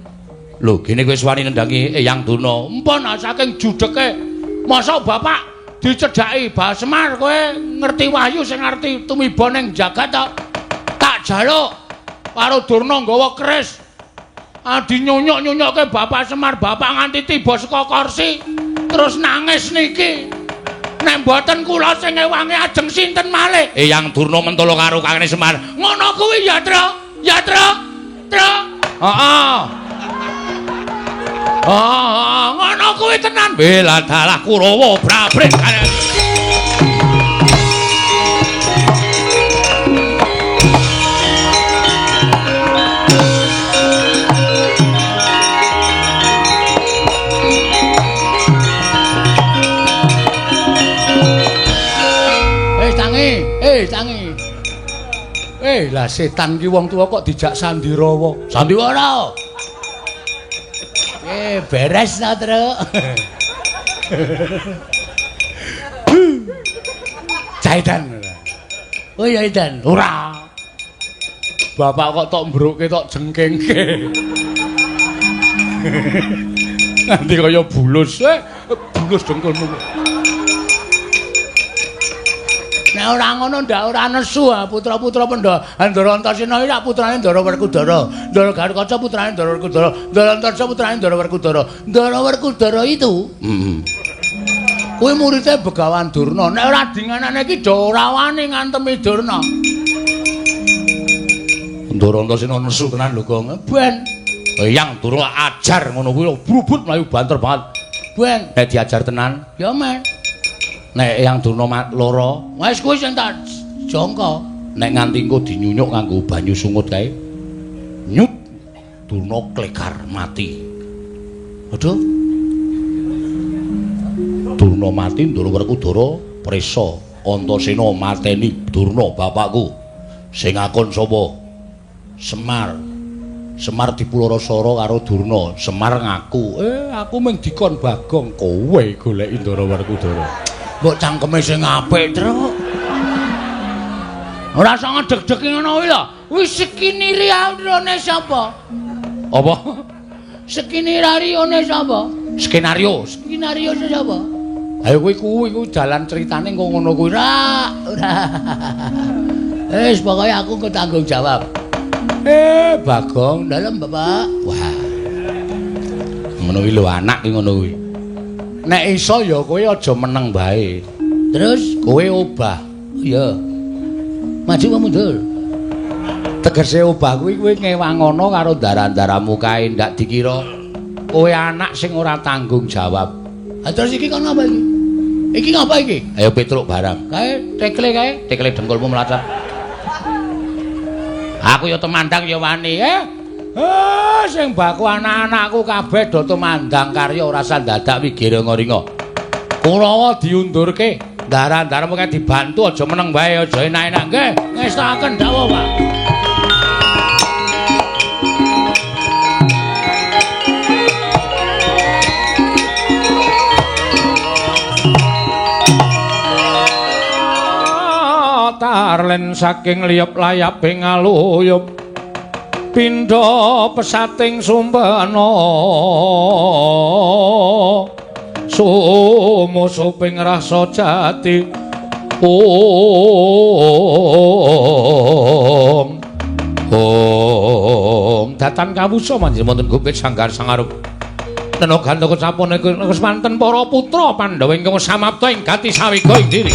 Lho, gene kowe wis wani nendangi Eyang Durna. Empun saking judheke. Mosok bapak dicedhaki Bah Semar kowe ngerti wahyu sing ngerti tumiba ning jagat to. Tak jaluk karo Durna nggawa keris. Adi nyunyuk-nyunyukke Bapak Semar, bapak nganti tiba saka kursi terus nangis niki. Nek mboten kula sing ngewangi ajeng sinten malih? Eyang Durna mentolo karo Kakang Semar. Ngono kuwi ya, Tru. Ya, Tru. Tru. Heeh. Heeh, ngono kuwi tenan. Bela dalah Kurawa brabret. Tangi. Lah setan ki wong tuwa kok dijak sandirawa. Sandiwara. Beres ta, Truk. Caitan. Oh ya Idan. Ora. Bapak kok tok mbrukke tok jengkengke. Nganti kaya bulus. Bulus dengkulmu. Nek ora ngono ndak ora nesu putra-putra Pandhawa. Ndara Antasena iki putrane Ndara Werkudara. Ndara Garukaca putrane Ndara Werkudara. Ndara Antarja putrane Ndara Werkudara. Ndara Werkudara itu. Heeh. Kuwi muridé Begawan Durna. Nek ora dinganane iki do ora wani ngantemi Durna. Ndara Antasena nesu tenan lho, Gong. Ben. Eyang Durna ajar ngono kuwi brubut mlayu banter banget. Ben, nek diajar tenan, ya men. Nek Eyang Durna lara, wis kuwi sing tak jangka. Nek nganti engko dinyunyuk nganggo banyu sungut kae. Nyut Durna klekar mati. Aduh. Durna mati, Ndara Werkudara prisa. Antasena mateni Durna bapakku. Sing ngakon sapa? Semar. Semar dipulara-sara karo Durna. Semar ngaku, aku mung dikon Bagong, kowe goleki Ndara Werkudara. Mbok cangkeme sing apik, Truk. Ora usah ngedeg-degi ngono kuwi lho. Wis skenario sapa? Apa? Skenario sapa? Skenario. Skenario sapa? Ayo kuwi kuwi dalan critane engko ngono kuwi. Ora, ora. Wis pokoke aku engko tanggung jawab. Bagong, dalem Bapak. Wah. Ngono kuwi lho anak ki ngono kuwi. Nek iso ya kowe aja meneng bae. Terus kowe obah. Iya. Maju apa mundur? Tegese obah kuwi kowe ngewangono karo ndara-ndaramu kae ndak dikira kowe anak sing ora tanggung jawab. Ha terus iki kono apa iki? Iki ngapa iki? Ayo Petruk barang. Kae tekle kae, tekle dengkulmu mlacat. Aku ya temandang ya wani, Sing baku anak-anakku kabeh do tumandang karya ora usah dadak wigiringa-ringa. Kurawa diundurke, ndara-ndara mung dibantu aja meneng wae, aja enak-enak nggih. Ngestokaken dawuh, Pak. Tarlen saking liyep layaping aluyup pindha pesating sumpena sumusuping rasa jati om om datan kawusa manjing wonten gupit sanggar sangarup nena gandaka sampun ing para putra Pandhawa ingkang samapta ing gati sawiga ing diri.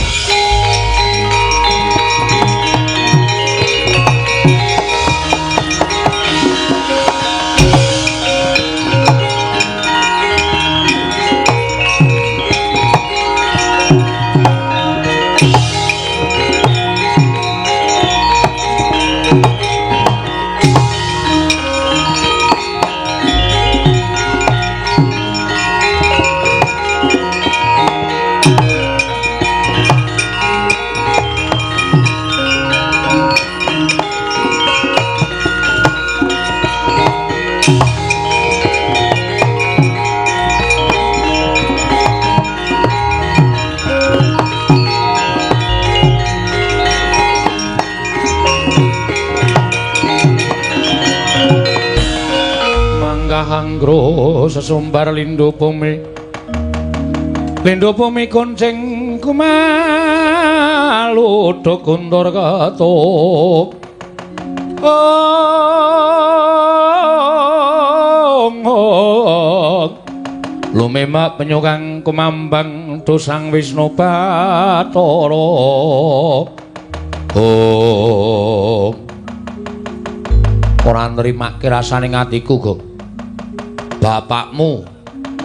Anggro sesumbar lindhu bumi lindhu bumi kuncing kumalu guntur ketup ong lumemak penyukang kumambang dosang Wisnu Bathara om ora nrimake rasane atiku Gong. Bapakmu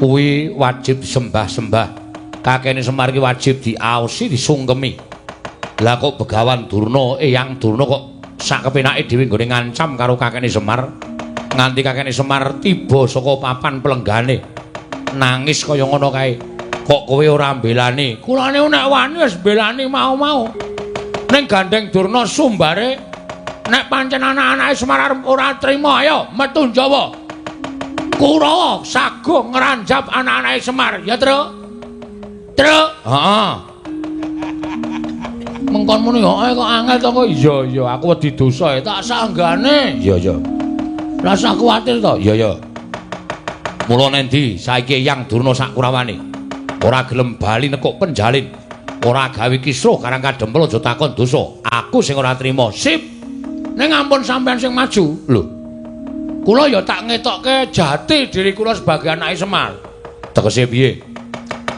kuwi wajib sembah-sembah. Kakene Semar ki wajib diaosi, disungkemi. Lah kok Begawan Durna, Eyang Durna kok sak kepenake dhewe nggone ngancam karo kakene Semar. Nganti kakene Semar tiba saka papan pelenggane. Nangis kaya ngono kae. Kok kowe ora mbelani? Kulane nek wani wis mbelani mau-mau. Ning gandeng Durna sumbare nek pancen anak-anake Semar arep ora trima, ayo metu Jawa. Kurawa sago ngranjap anak-anake Semar, ya, Truk? Truk. Heeh. Mengkon muni heeh kok angel to kok. Iya, iya, aku wedi dosa ya. Tak sanggane. Iya, iya. Rasa kuwatir to? Iya, iya. Mula nendi saiki Eyang Durna sak Kurawane ora gelem bali nekuk penjalin, ora gawe kisruh Karang Kadempel aja takon dosa. Aku sing ora trima. Sip. Ning ampun sampean sing maju. Lho. Kula ya tak ngetokke jati diri kula sebagai anake Semar. Tegese piye?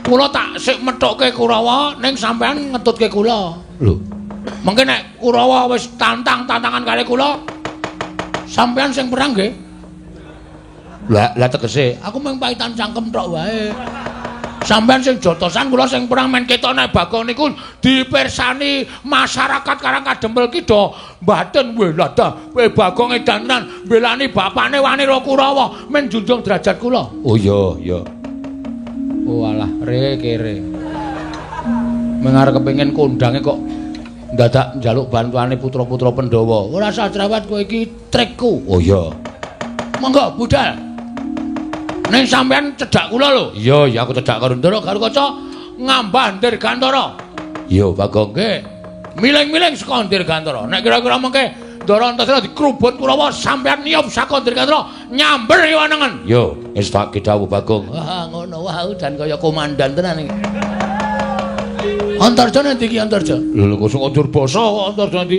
Kula tak sik methukke Kurawa ning sampean ngetutke kula. Lho. Mengke nek Kurawa wis tantang-tantangan kali kula, sampean sing perang nggih. Lah, lah tegese aku mung paitan cangkem tok wae. Sampean sing jotosan kula sing perang men ketok nek Bagong niku dipirsani masyarakat Karang Kadempel ki do mbaten weh lah dah kowe Bagong edan tenan mbelani bapane wani ro Kurawa men junjung derajat kula. Oh iya, iya. Oh alah re kere. Mengarep kepengin kondange kok ndadak njaluk bantuane putra-putra Pandhawa. Ora usah cerewet kowe iki trikku. Oh iya. Monggo budal. Ning sampean cedhak kula lho. Iya, iya aku cedhak karo Ndara Garukaca ngambah Dirgantara. Iya, Bagong. Nggih. Miling-miling saka Dirgantara. Nek kira-kira mengke Ndara Antasena dikrubut Kurawa sampean niyup saka Dirgantara nyamber kiwanengen. Iya, wis tak dawuh Bagong. Wah, ngono wae dan kaya komandan tenan iki. Antarja nanti iki Antarja. Lho kok sing njur basa kok Antarja nanti.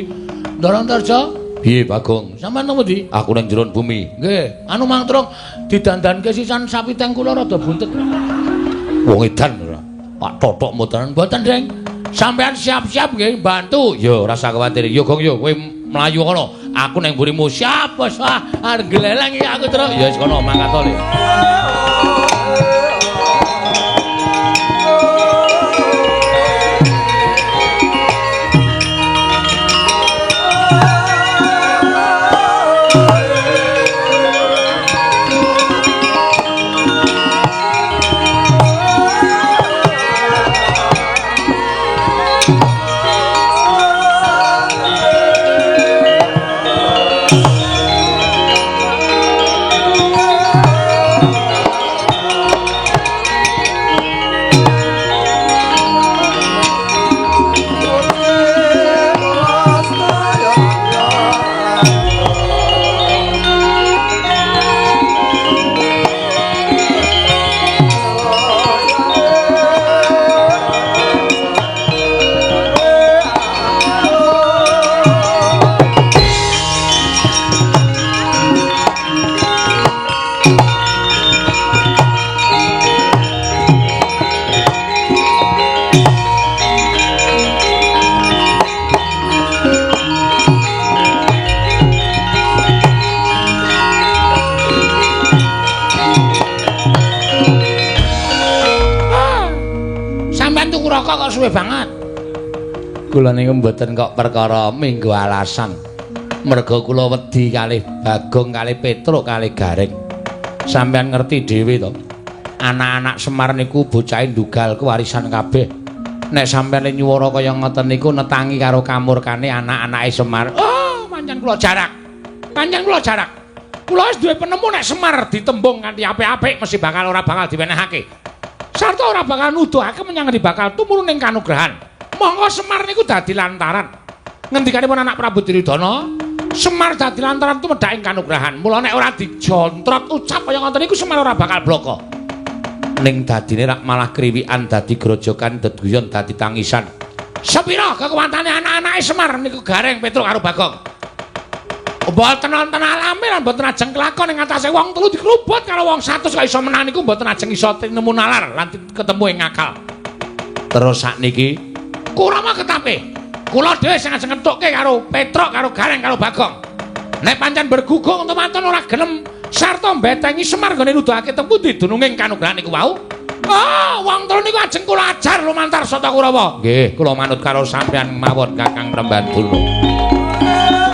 Ndara Antarja. Piye Bagong? Sampeyan nang pundi? Aku nang jero bumi. Nggih, anu mang truk didandanke sisan sapi teng kula rada buntet. Wong edan ora. Pak totok mboten. Mboten, Deng. Sampeyan siap-siap nggih bantu. Ya ora usah kuwatir. Yo Gong yo kowe mlayu kono. Aku nang mburimu. Siap, bos. Wah, arep gleleng iki aku truk. Ya wis kono mangkat to, Le. Suwe banget. Kula niku mboten kok perkara minggu alasan. Merga kula wedi kalih Bagong, kalih Petruk, kalih Gareng. Sampeyan ngerti dhewe to. Anak-anak Semar niku bocahe ndugal kewarisan kabeh. Nek sampeyan nyuwara kaya ngoten niku netangi karo kamurkane anak-anake Semar. Oh, pancen kula jarak. Pancen kula jarak. Kula wis duwe penemu nek Semar ditembung kanthi apik-apik mesti bakal ora bakal diwenehake. Sarta ora bakal nuduhake menyang ngendi bakal tumurun ing kanugrahan. Monggo Semar niku dadi lantaran. Ngendikanipun anak Prabu Duryudana, Semar dadi lantaran tumedhak ing kanugrahan. Mula nek ora dijontrot ucap kaya ngoten niku Semar ora bakal bloko. Ning dadine rak malah kriwikan dadi grojokan deduyon dadi tangisan. Sepira kekuwatane anak-anake Semar niku Gareng, Petruk karo Bagong. Mboten wonten alame lan mboten ajeng kelakon ing atase wong telu dikrubut karo wong 100 kok iso menang niku mboten ajeng iso tinemu nalar lan ketemu ing akal. Terus sakniki Kurawa ketape. Kula dhewe sing ajeng ngethukke karo Petruk karo Gareng karo Bagong. Nek pancen bergugung temanten ora gelem sarta mbetengi Semar nggone nuduhake teng pundi dununging kanugrahan niku wau. Oh, wong telu niku ajeng kula ajar lumantar Sata Kurawa. Nggih, kula manut karo sampeyan mawon Kakang Premban Durna. Yeah.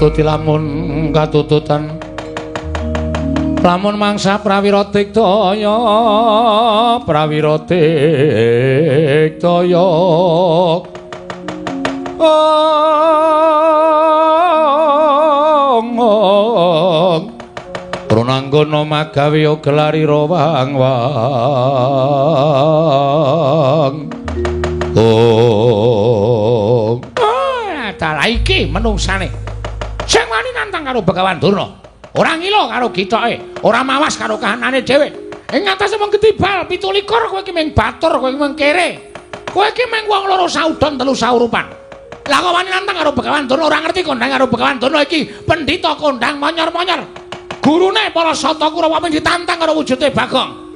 Ditututi lamun katututan lamun mangsa prawira diktaya prawira diktaya ong Prananggana magawe gelari rawang wang. Oh. Dalah iki menungsane. Sing wani nantang karo Begawan Durna. Ora ngilo karo gitoke, ora mawas karo kahanane dhewe. Ing atase mung ketibal 17 kowe iki mung batur, kowe iki mung kere. Kowe iki mung wong loro saudon telu saurupan. Lah kok wani nantang karo Begawan Durna ora ngerti kondang karo Begawan Durna iki pendhita kondang monyor-monyor. Gurune para Sata Kurawa mung ditantang karo wujude Bagong.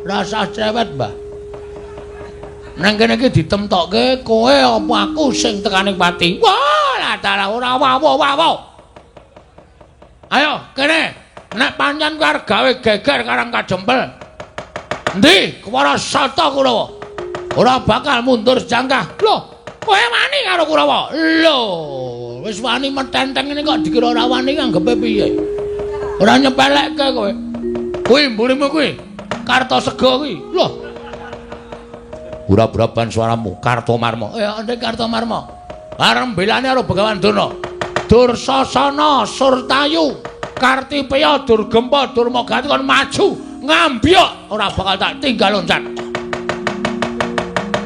Rasah cewet, Mbah. Nang kene iki ditemtokke kowe apa aku sing tekane pati. Wah, lah dalah ora wawo-wawo. Ayo kene, nek pancen kowe arep gawe geger Karang Kajempel. Endi para Sata Kurawa? Ora bakal mundur sejangkah. Lho, kowe wani karo Kurawa? Lho, wis wani metenteng ngene kok dikira ora wani anggepe piye? Ora nyepelekke kowe. Kuwi mburimu kuwi. Kartasega kuwi. Lho. Ura-uraban suaramu Kartomarma. Ya, ndek Kartomarma. Arep belane karo Begawan Durna. Dursasana Surtayu, Kartipeya Durgempa Durmagati kon maju ngambyok ora bakal tak tinggal loncat.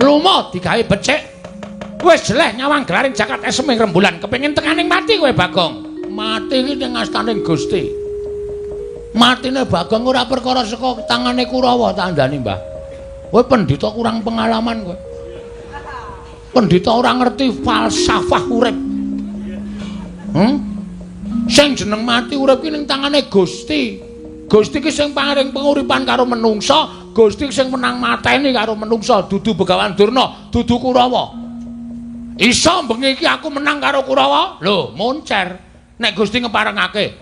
Lumo digawe becik. Wis jeleh nyawang gelaring jagat esem ing rembulan kepengin tekaning mati kowe Bagong. Mati iki ning astaning Gusti. Matine Bagong ora perkara saka tangane Kurawa tandani, Mbah. Kowe pendhita kurang pengalaman kowe. Pendhita ora ngerti falsafah urip. Sing jeneng mati urip ki ning tangane Gusti. Gusti ki sing paring penguripan karo menungsa, Gusti sing menang mateni karo menungsa, dudu Begawan Durna, dudu Kurawa. Iso bengi iki aku menang karo Kurawa? Lho, moncer. Nek Gusti ngeparengake.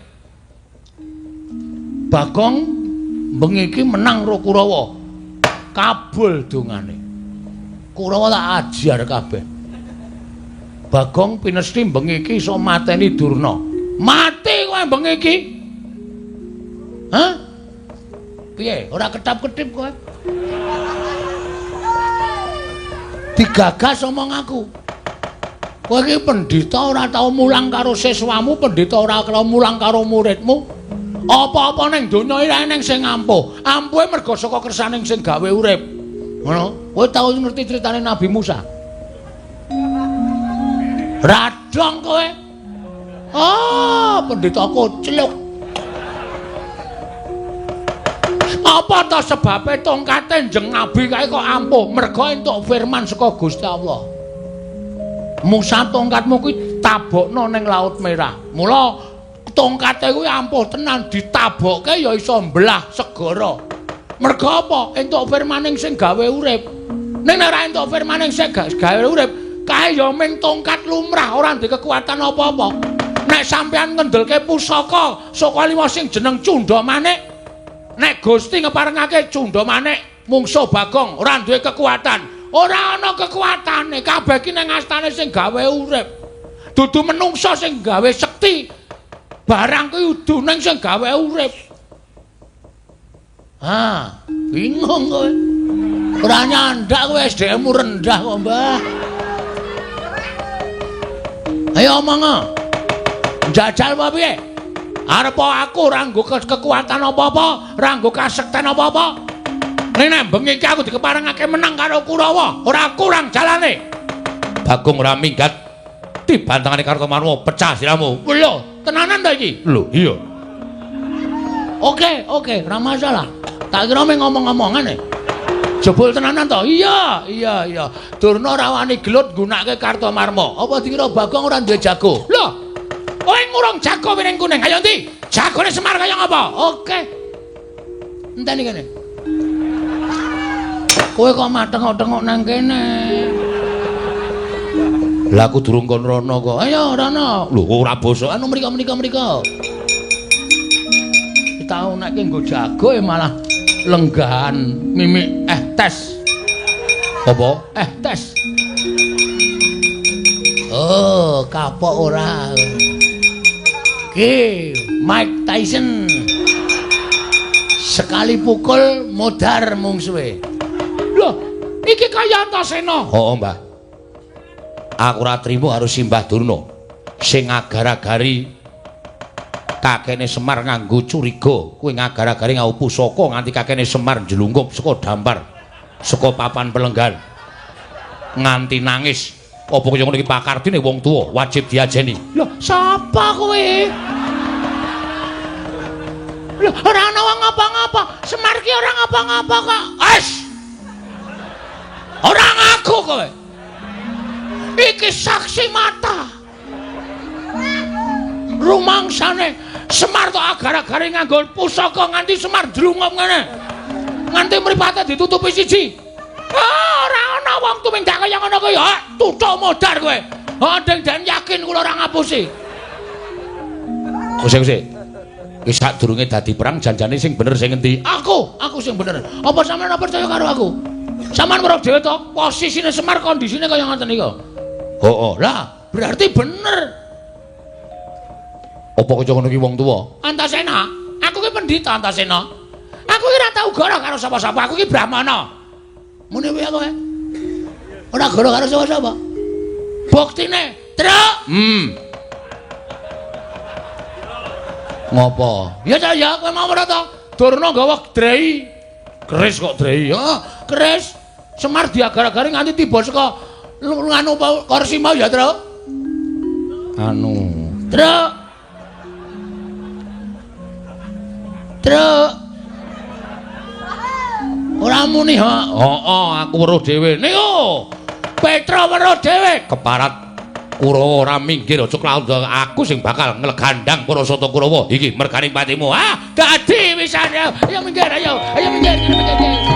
Bagong bengi iki menang karo Kurawa. Kabul dongane. Kurawa tak ajar kabeh. Bagong pinesti bengi iki iso mateni Durna. Mati kowe bengi iki. Hah? Piye? Ora ketap-ketip kowe. Digagas omong aku. Kowe iki pendhita ora tau mulang karo siswamu, pendhita ora tau mulang karo muridmu. Apa-apa ning donya iki eneng sing ampuh. Ampuhe merga saka kersaning sing gawe urip. Ngono. Kowe tau ngerti critane Nabi Musa? Radong kowe. Ah, pendhita kocluk. Apa ta sebabe tongkate Njeng Nabi kae kok ampuh? Merga entuk firman saka Gusti Allah. Musa tongkatmu kuwi tabokno ning Laut Merah. Mula tongkate kuwi ampuh tenan ditabokke ya iso mbelah segara. Merga apa? Entuk firmaning sing gawe urip. Ning nek ora entuk firmaning sing gawe urip, kae ya ming tongkat lumrah ora ndek kekuatan apa-apa. Nek sampean ngendelke pusaka saka lima sing jeneng Cundha Manik, nek Gusti ngeparengake Cundha Manik mungsuh Bagong ora duwe kekuatan. Ora ana kekuatane, kabeh ki ning astane sing gawe urip. Dudu menungsa sing gawe sekti. Barang kuwi udu ning sing gawe urip. Ah, bingung kowe. Ora nyandak kowe SDM-mu rendah kok, Mbah. Ayo omong. Njajal apa piye? Arep aku ora nggo kekuatan apa-apa, ora nggo kasekten apa-apa. Ning nek bengi iki aku dikeparengake menang karo Kurawa, ora kurang jalane. Bagong ora minggat dibantangane Kartomarma pecah siramu. Lho, tenanan ta iki? Lho, iya. Oke, oke, ora masalah. Tak kira mung ngomong-ngomongan e. Jebul tenanan to? Iya, iya, iya. Durna ora wani gelut nggunakake Kartomarma. Apa dikira Bagong ora duwe jago? Lho, kowe ngurung jago piring kuning. Ayo ndi? Jagone Semar kaya ngapa? Oke. Enteni kene. Kowe kok matengok-tengok nang kene. Lah aku durung kon rono kok. Ayo rono. Lho ora bosok. Anu mriko mriko mriko. Tau nek nggo jago malah lenggahan mimik tes. Apa? Tes. Oh, kapok ora. Iki Mike Tyson. Sekali pukul modar mungsuhe. Loh, iki kaya Antasena. Heeh, Mbah. Aku ora trimo karo Simbah Durna sing agar-agari kakene Semar nganggo curiga, kuwi ngagar-agari nganggo pusaka nganti kakene Semar njlungkup saka dampar, saka papan pelenggan. Nganti nangis. Apa kaya ngono iki pakardine wong tuwa wajib diajeni. Lho, sapa kowe? Lho, ora ana wong ngapa-ngapa. Semar ki ora ngapa-ngapa kok. Wes. Ora ngaku kowe. Iki saksi mata. Rumangsane Semar tok agar-agare nganggo pusaka nganti Semar ndlungup ngene. Nganti mripate ditutupi siji. Ah, ora ana wong tumindak kaya ngono kuwi. Ha, tutuk modar kowe. Ha, den yakin kula ora ngapusi. Kuse-kuse. Wis sadurunge dadi perang janjane sing bener sing endi? Aku sing bener. Apa sampeyan ora percaya karo aku? Sampeyan weruh dhewe to, posisine Semar kondisine kaya ngoten niku. Heeh. Lah, berarti bener. Apa kaya ngono ki wong tuwa? Antasena, aku ki pendhita Antasena. Aku ki ora tau goro karo sapa-sapa, aku ki brahmana. Muni piye kowe? Ora goro karo sapa-sapa. Buktine, Truk. Ngopo? Ya ta ya, kowe mau ora to? Durna nggawa drei. Keris kok drei? Heeh, keris. Semar diagar-agari nganti tiba saka nganu kursi mau ya, Truk. Anu, Truk. Truk. Ora muni ha. Heeh, aku weruh dhewe. Niku. Petra weruh dhewe. Keparat Kurawa ora minggir aja klaut aku sing bakal nglegandang para sata Kurawa. Iki merganing patimu. Ah, dadi wisan. Ayo minggir, ayo. Ayo minggir, minggir.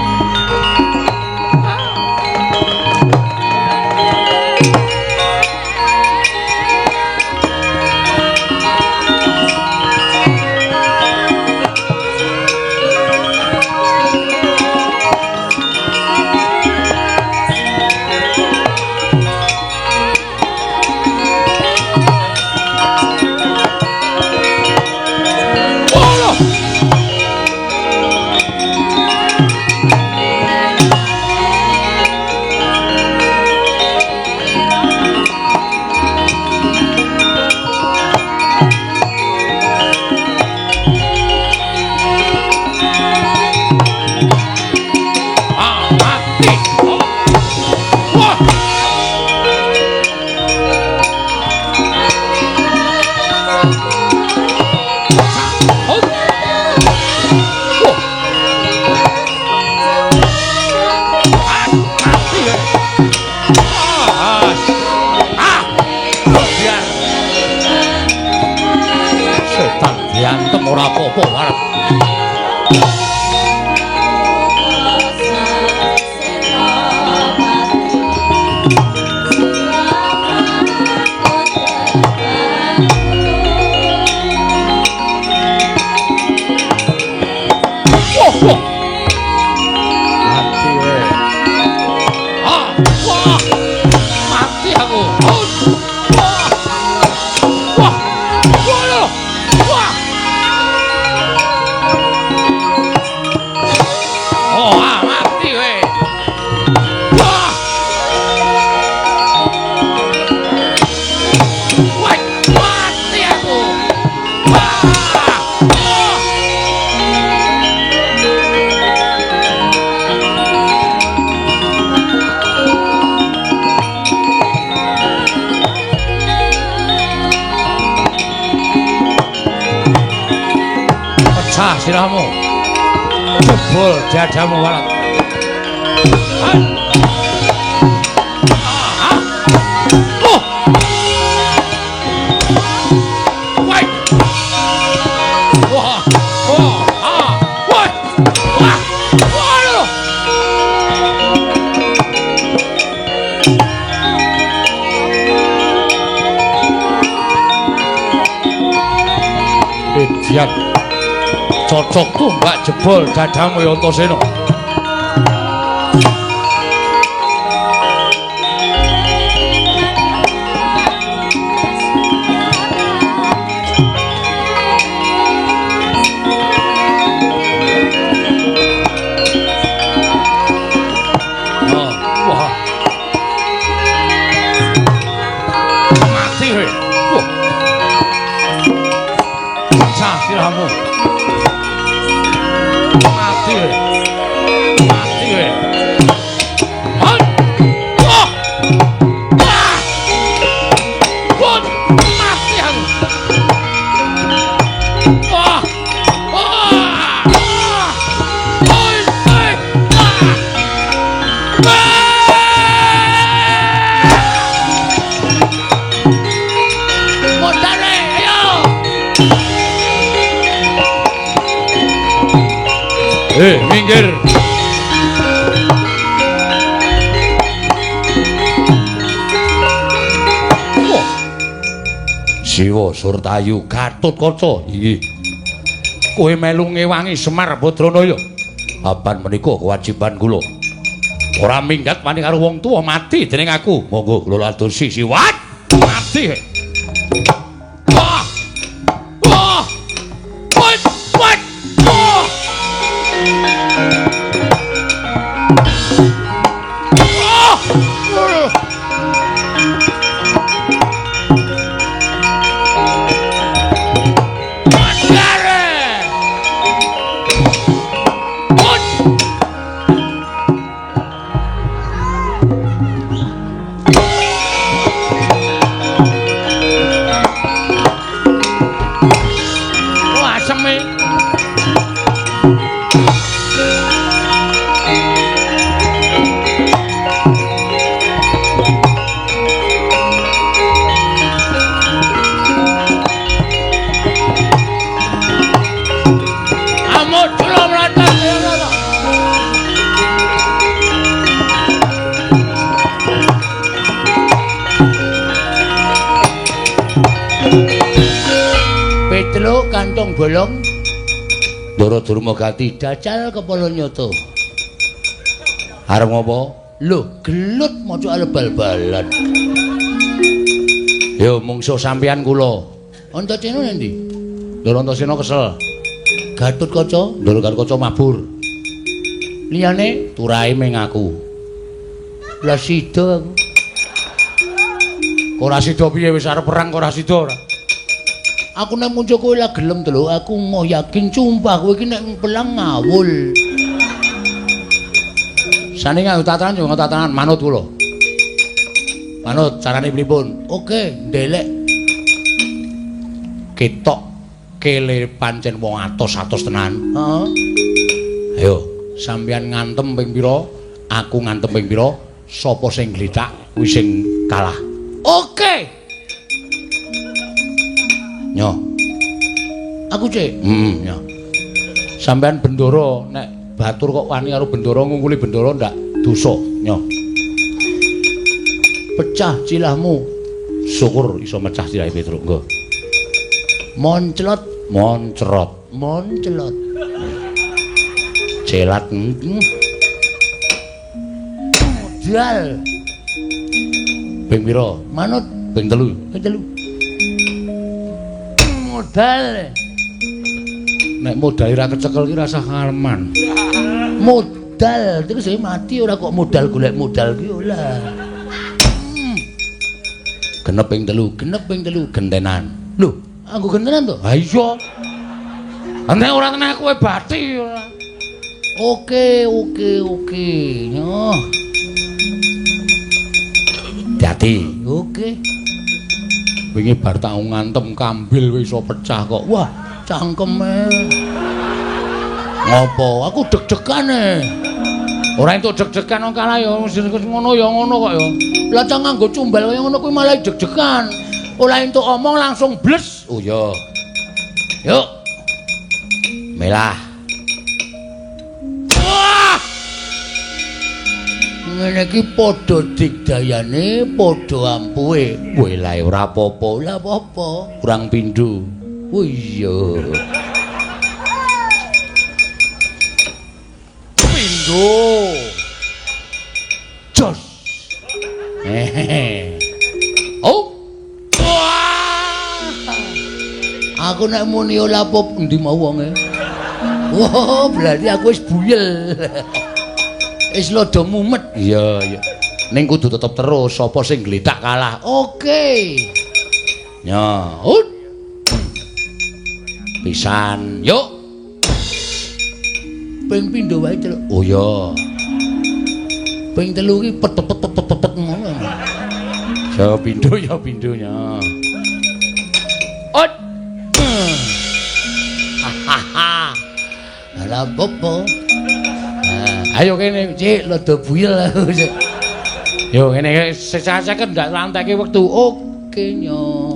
Diantem ora apa-apa arep. Wah, wah. Mati we. Ah, wah. Mati aku. Wah. Wah. Wah. Wah. Oh, ah, mati we. Wah. Wah, mati aku. Wah. Oh. Pecah sirahmu. Jebol dadamu walat. Oh. Wah. Wah. Oh. Ah. Wah. Wah. Wah. Lho. Edian. Cocok tumbak jebol dadamu ya Antasena. Pecah sirahmu. Mati kowe. Mati kowe. Wah. Wah. Wah, mati aku. Wah. Wah. Oi, oi. Wah. Modare, ayo. Minggir. Wah. Siwa Surtayu Gatotkaca. Inggih. Kowe melu ngewangi Semar Badranaya. Apan menika kewajiban kula. Ora minggat wani karo wong tuwa mati dening aku. Monggo kula ladosi siwat. Mati. Wah. Wah. Wah. Wah. Wah. Ah! Mandare! Put! Wah, asem e. Amuk jula mlatat ya ora. Petruk kantong bolong Ndara Durma Gati dacal kepala nyoto. Arep ngopo? Lho, gelut maca arep bal-balan. Yo mungsuh sampeyan kula. Antasena nendi? Ndara Antasena kesel. Gatotkaca, Ndara Gatotkaca mabur. Liyane turahe ming aku. Lah sida aku. Kok ora sida piye wis arep perang kok ora sida ora? Aku nek muncul kowe lah gelem to lho, aku mau yakin sumpah kowe iki nek pelang ngawul. Sane nganggo tatanan yo nganggo tatanan manut kula. Manut carane pripun? Oke, ndelek. Ketok kele pancen wong atos-atos tenan. Heeh. Ayo, sampeyan ngantem ping pira? Aku ngantem ping pira? Sapa sing glithak kuwi sing kalah. Oke. Nyo. Aku cek. Heeh, nyo. Sampeyan bendara nek batur kok wani karo bendara ngungkuli bendara ndak dosa, nyo. Pecah cilahmu. Syukur iso mecah cilahe Petruk, nggo. Monclot, moncrot, monclot. Celat. Modal. Ping pira? Manut ping 3. Ping 3. Modal. Nek modal ora kecekel ki rasah ngarman. Modal terus saya mati ora kok modal golek modal ki ora. Genep ping 3, genep ping 3 gentenan. Lho, aku gentenan to? Ha iya. Nek ora tenan kowe bathi ora. Oke, oke, oke. Nyoh. Dadi. Oke. Wingi bar tak ngantem kambil wis iso pecah kok. Wah, cangkeme. Ngopo? Aku deg-degane. Ora entuk deg-degan wong kalah ya ngono ya ngono kok ya. Lah cang nganggo cumbal kaya ngono kuwi malah deg-degan. Ora entuk omong langsung bles. Oh iya. Yuk. Melah. Wah! Ngene iki padha digdayane, padha ampuhe. Kowe lae ora apa-apa. Ora apa-apa. Kurang pindho. Oh iya. Pindho. Jos. Hehehe. Oh. Wah. Aku nek muni ora apa endi mau wonge. Wah, berarti aku wis buyel. Wis lodo mumet. Iya, iya. Ning kudu tetep terus sapa sing glithak kalah. Oke. Ya. Ut. Pisan. Yuk. Ping pindho wae, Truk. Oh iya. Ping telu iki pet pet pet pet pet ngono. Ya pindho ya pindhonya. Ot. Hahaha. Lah opo? Ayo kene, Cik, rada buyel aku. Yo ngene sesaseken ndak lanteke wektu. Oke nyo.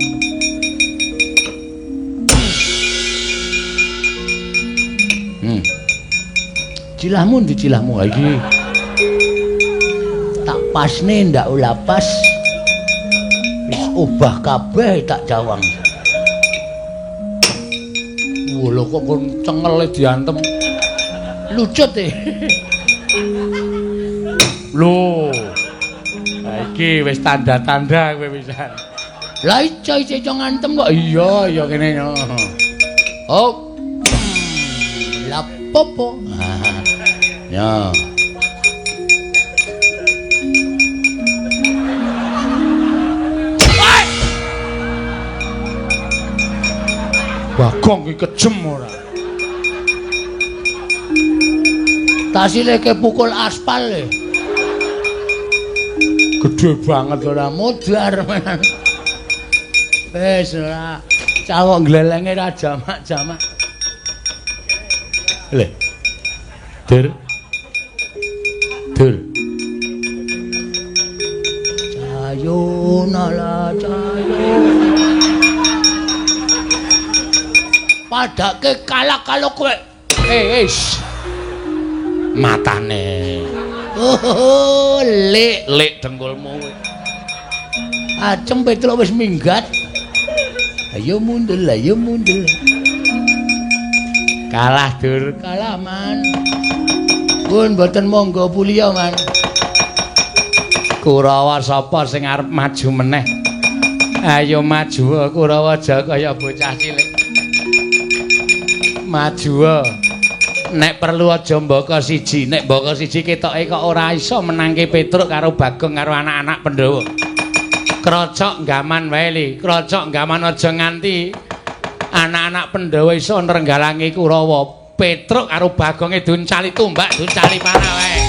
Cilahmu ndi cilahmu ha iki? Tak pasne ndak ula pas. Wis obah kabeh tak jawang. Wah lho kok kon cengele diantem. Lucut e. Lho. Ha iki wis tanda-tanda kowe pisan. Lah iso iso ngantem kok. Iya, iya kene yo. Oh. Lah popo. Ya. Bagong iki kejem ora. Tasileke pukul aspal e. Gedhe banget ora modar. Wis ora cawok glelenge ra jamak-jamak. Le. Dur. Dur. Cayo nala cayo. Padake kalah kalau kowe. Eh, matane. Oh, lek lek dengkulmu kowe. Acem Petruk wis minggat. Ayo mundul, ayo mundul. Kalah dur, kalah man. Pun mboten monggo puliya man. Kurawa sapa sing arep maju meneh? Ayo maju Kurawa aja kaya bocah cilik. Maju. Nek perlu aja mbaka siji, nek mbaka siji ketoke kok ora iso menangke Petruk karo Bagong karo anak-anak Pandhawa. Krocok gaman wae li, krocok gaman aja nganti anak-anak Pandhawa iso nrenggalangi Kurawa. Petruk karo Bagonge duncali tumbak, duncali panah wae.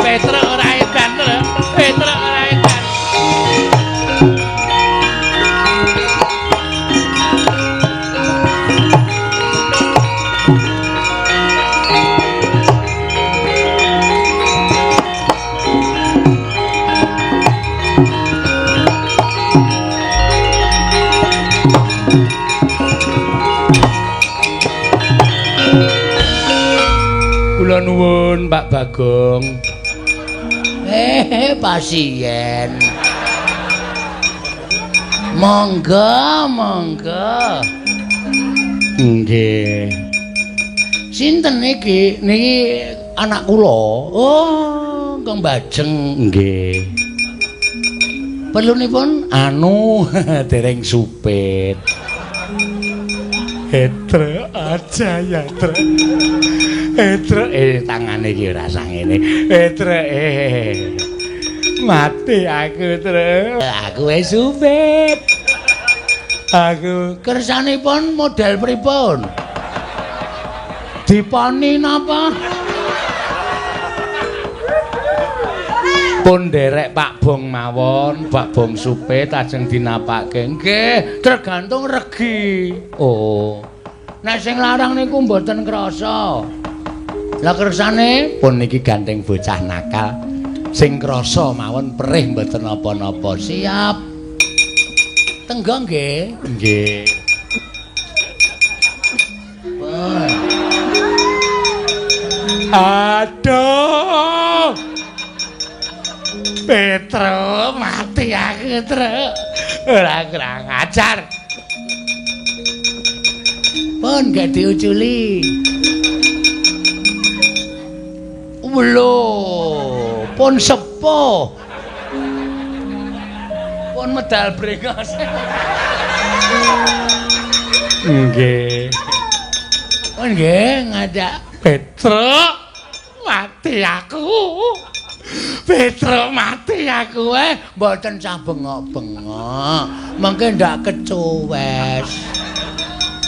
Petruk ora edan, Petruk ora edan. Kula nuwun Pak Bagong. Pasien. Monggo, monggo. Nggih. Sinten niki? Niki anak kula. Oh, Kang Bajeng. Nggih. Perlunipun anu dereng supit. Etre aja ya, Tre. Etre tangane iki ora sangene. Etre mati aku, Tre. Aku wis supit. Aku kersanipun model pripun? Diponi napa? Pun nderek Pak Bong mawon, Pak Bong supit ajeng dinapake. Nggih, tergantung regi. Oh. Nek sing larang niku mboten krasa. Lah kersane pun niki gandeng bocah nakal. Sing krasa mawon perih mboten napa-napa. Siap. Tenggo nggih. Nggih. Aduh. Petruk mati aku, Truk. Ora kurang ajar. Pun gak diuculi. Lho, pun sepuh. Pun medal brengos. Nggih. Oh nggih, ngajak Petruk mati aku. Petruk mati aku. Mboten sah bengok-bengok. Mengke ndak kecuwes.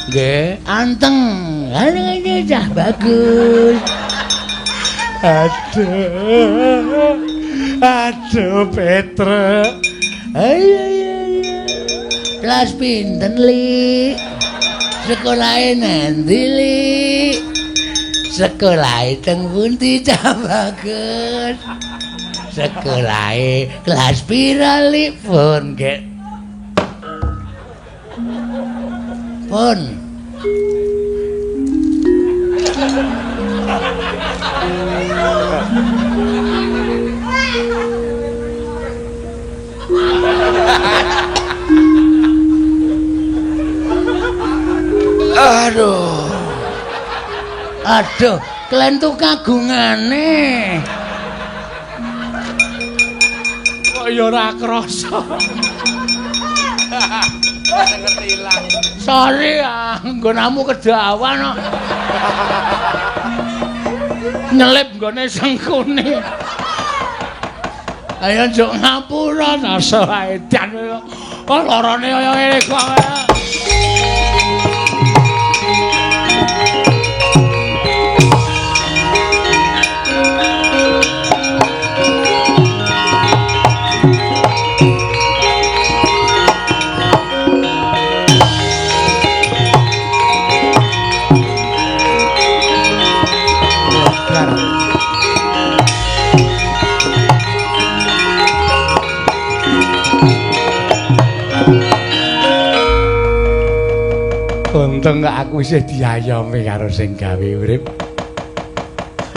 Nggih, anteng. Anteng cah bagus. Aduh. Aduh Petruk. Ayo ayo ayo. Kelas pinten, Li? Sekolahe nanti, Li? Sekolahe teng pundi cah bagus? Sekolahe kelas pira, Li? Pun nggih. Pun. Aduh. Aduh, klentu kagungane. Kok ya ora krasa. Ngerti ilang. Sorry, nggonamu kedawan kok. Nyelip nggone sengkune. Ayo njuk ngapura rasa edan. Oh lorone kaya ngene kok. Untung kok aku isih diayomi karo sing gawe urip.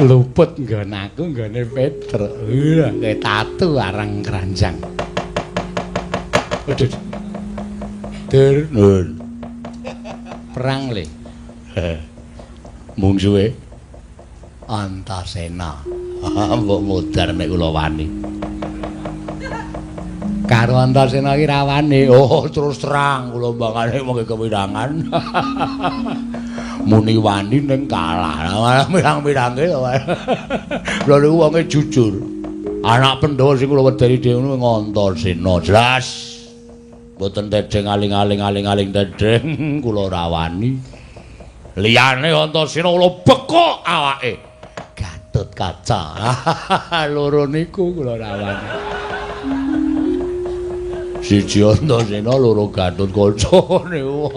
Luput nggon aku nggone Petruk. Wah, kayak tatu arang keranjang. Waduh. Dur, nun. Perang le. Mungsuhe Antasena. Mbok modar nek kula wani. Karo Antasena iki rawane. Oh, terus terang kula mbangane mung kewirangan. Muni wani ning kalah. Malah mirang-mirange to. Lha niku wonge jujur. Anak Pandhawa sing kula wedeni dhewe niku Antasena. Jelas. Mboten tedheng aling-aling aling-aling tedheng kula ora wani. Liyane Antasena kula bekok awake. Gatotkaca. Loro niku kula ora wani. Siji Antasena loro Gatotkaca niku.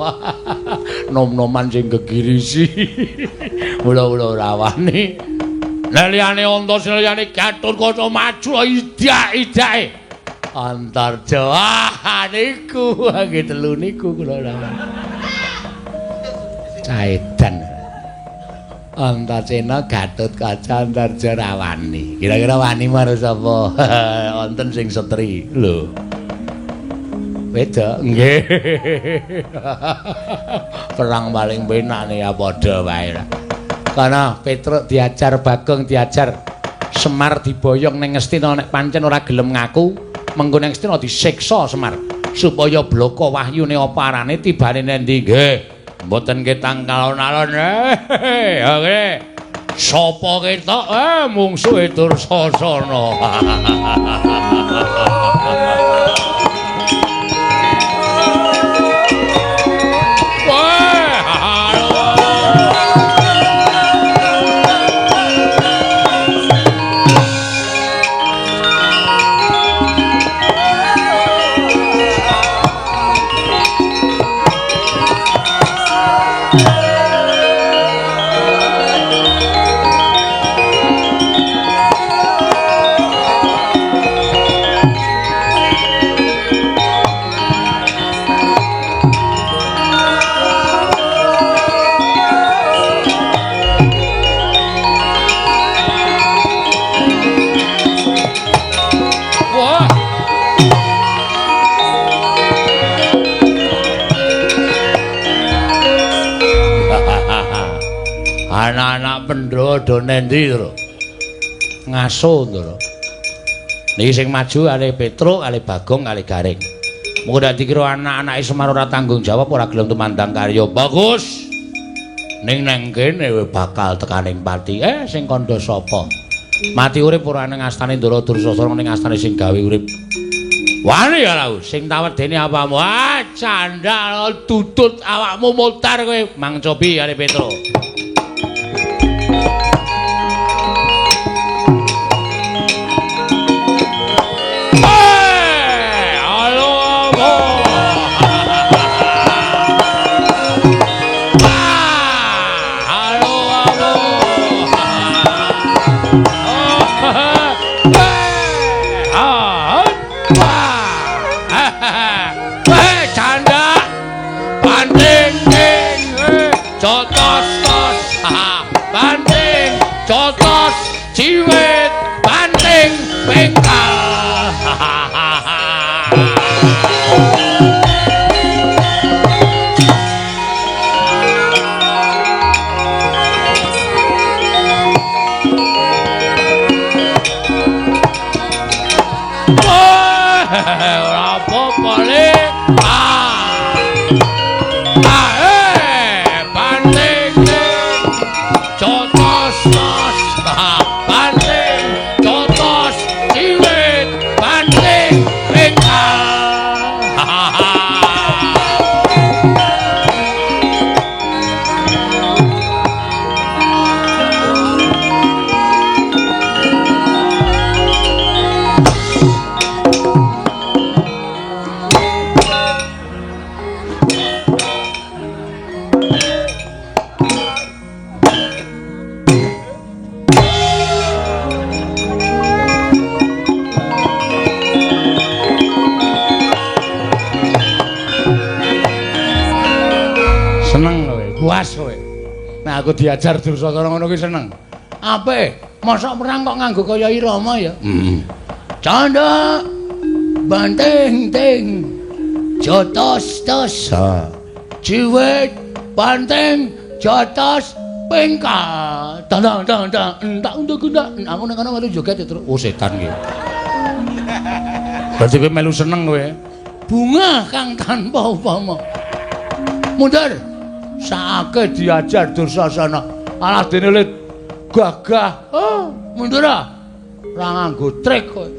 Nom-noman sing gegirisi. Mula-mula ora wani. Nek liyane Antasena liyane Gatotkaca maju idak-idake. Antarja. Ah niku nggih telu niku kula ora wani. Caedan. Antasena Gatotkaca Antarja rawani. Kira-kira wani marang sapa? Wonten sing setri. Lho. Wedok nggih. Perang paling penak ya padha wae lah. Kana Petruk diajar, Bagong diajar, Semar diboyong ning Ngastina nek pancen ora gelem ngaku, mengko ning Ngastina disiksa Semar supaya bloko wahyune apa arane tibane nendi nggih. Mboten ketang alon-alon. Oke. Sapa ketok mungsuhe Dursasana. Anak-anak Pandhawa do nendi, Tru? Ngaso, Ndara. Niki sing maju kalih Petruk, kalih Bagong, kalih Gareng. Mengko ndak dikira anak-anake Semar ora tanggung jawab ora gelem tumandang karya. Bagus. Ning nang kene bakal tekaning pati. Sing kandha sapa? Mati urip ora ning astane Ndara Dursasana ning astane sing gawe urip. Wani ya lau, sing tawedene apamu? Ah, candal tutut awakmu mutar kowe. Mang Cobi are Petro. Ciwit banting pengkal. Ora apa-apa le. Banting jotos tos. Banting jotos ciwit banting pengkal. Seneng kowe, puas kowe. Nah aku diajar Dursasana ngono kuwi seneng. Apik, mosok perang kok nganggo kaya irama ya. Heeh. Candha banting ting jotos tos. Ciwit banting jotos pengkal. Tandang tang tang entak untuk kundak. Aku nang kono melu joget terus. Oh setan iki. Berarti kowe melu seneng kowe. Bunga kang tanpa upama. Mundur. Saake diajar Dursasana. Alah dene le gagah. Oh, mundur ah. Ora nganggo trik kowe.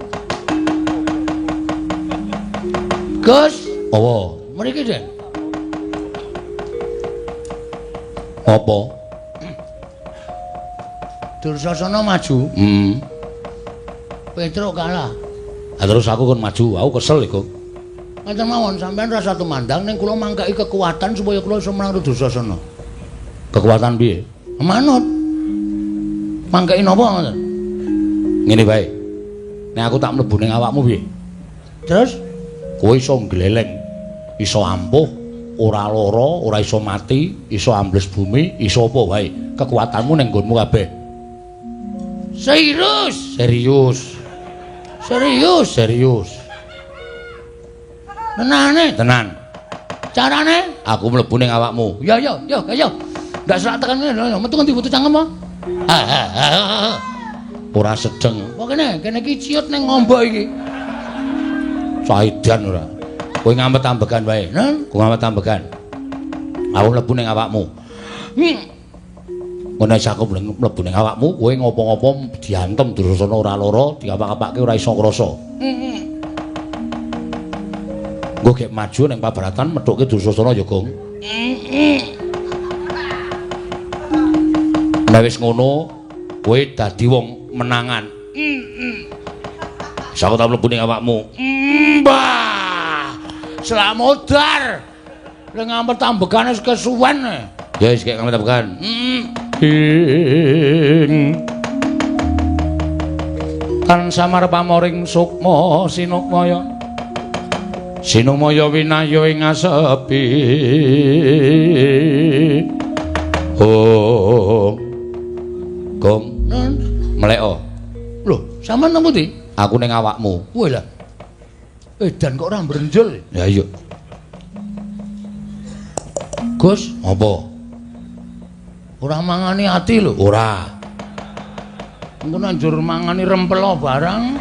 Gus, apa? Mriki, Den. Apa? Dursasana maju. Heeh. Petruk kalah. Lah terus aku kon maju, aku kesel iku. Ngaten mawon sampean rasa tumandang ning kula mangkaki kekuatan supaya kula iso menang Dursasana. Kekuatan piye? Manut. Mangkaki napa ngoten? Ngene wae. Nek aku tak mlebu ning awakmu piye? Terus kowe iso ngleleng, iso ampuh, ora lara, ora iso mati, iso ambles bumi, iso apa wae. Kekuatanmu ning nggonmu kabeh. Serius? Serius. Serius, serius. Tenane, tenan. Carane aku mlebu ning awakmu. Ya ya, ya ya. Ndak selak tekan ngene, metu ngendi butuh cangkem apa? Ora sedeng. Apa kene? Kene iki ciut ning ngombo iki. Saidan ora. Kowe ngamet ambegan wae. Kowe ngamet ambegan. Aku mlebu ning awakmu. Ngono wis aku mlebu ning awakmu, kowe ngopo-ngopo diantem Dursasana ora lara, diapak-apake ora iso ngrasa. Nggo gek maju ning pabaratan methuke Dursasana ya, Gong. Nek wis ngono, kowe dadi wong menangan. Wis aku tak mlebu ning awakmu. Mbah. Slamodar. Lha ngampet ambegane wis kesuwen. Ya wis gek ngampet ambegan. Ing tan samar pamoring sukma sinukmaya. Sinumaya winaya ing asepi. Oh. Gong, mleko. Lho, sampean nang pundi? Aku ning awakmu. Kowe lah. Edan kok ora mbrenjel. Ya iya. Gus, apa? Ora mangani ati lho. Ora. Engko nek njur mangani rempelo barang.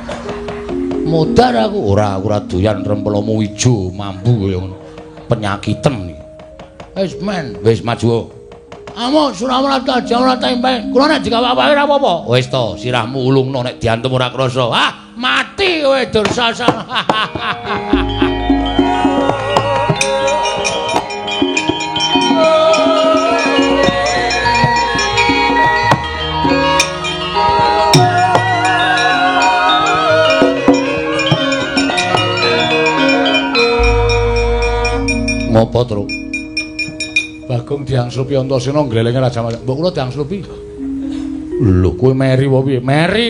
Modar aku ora, aku ora doyan rempelamu ijo mambu kaya ngono. Penyakiten iki. Wis men, wis maju. Amuk Suramarta ora tempe. Kula nek dikawak-awake ora apa-apa. Wis to, sirahmu ulungno nek diantem ora krasa. Ah, mati kowe Dursasana. Ngopo, Truk? Bagong diangslupi Antasena nglelenge Raja Mas. Mbok kula diangslupi. Lho, kowe meri apa piye? Meri.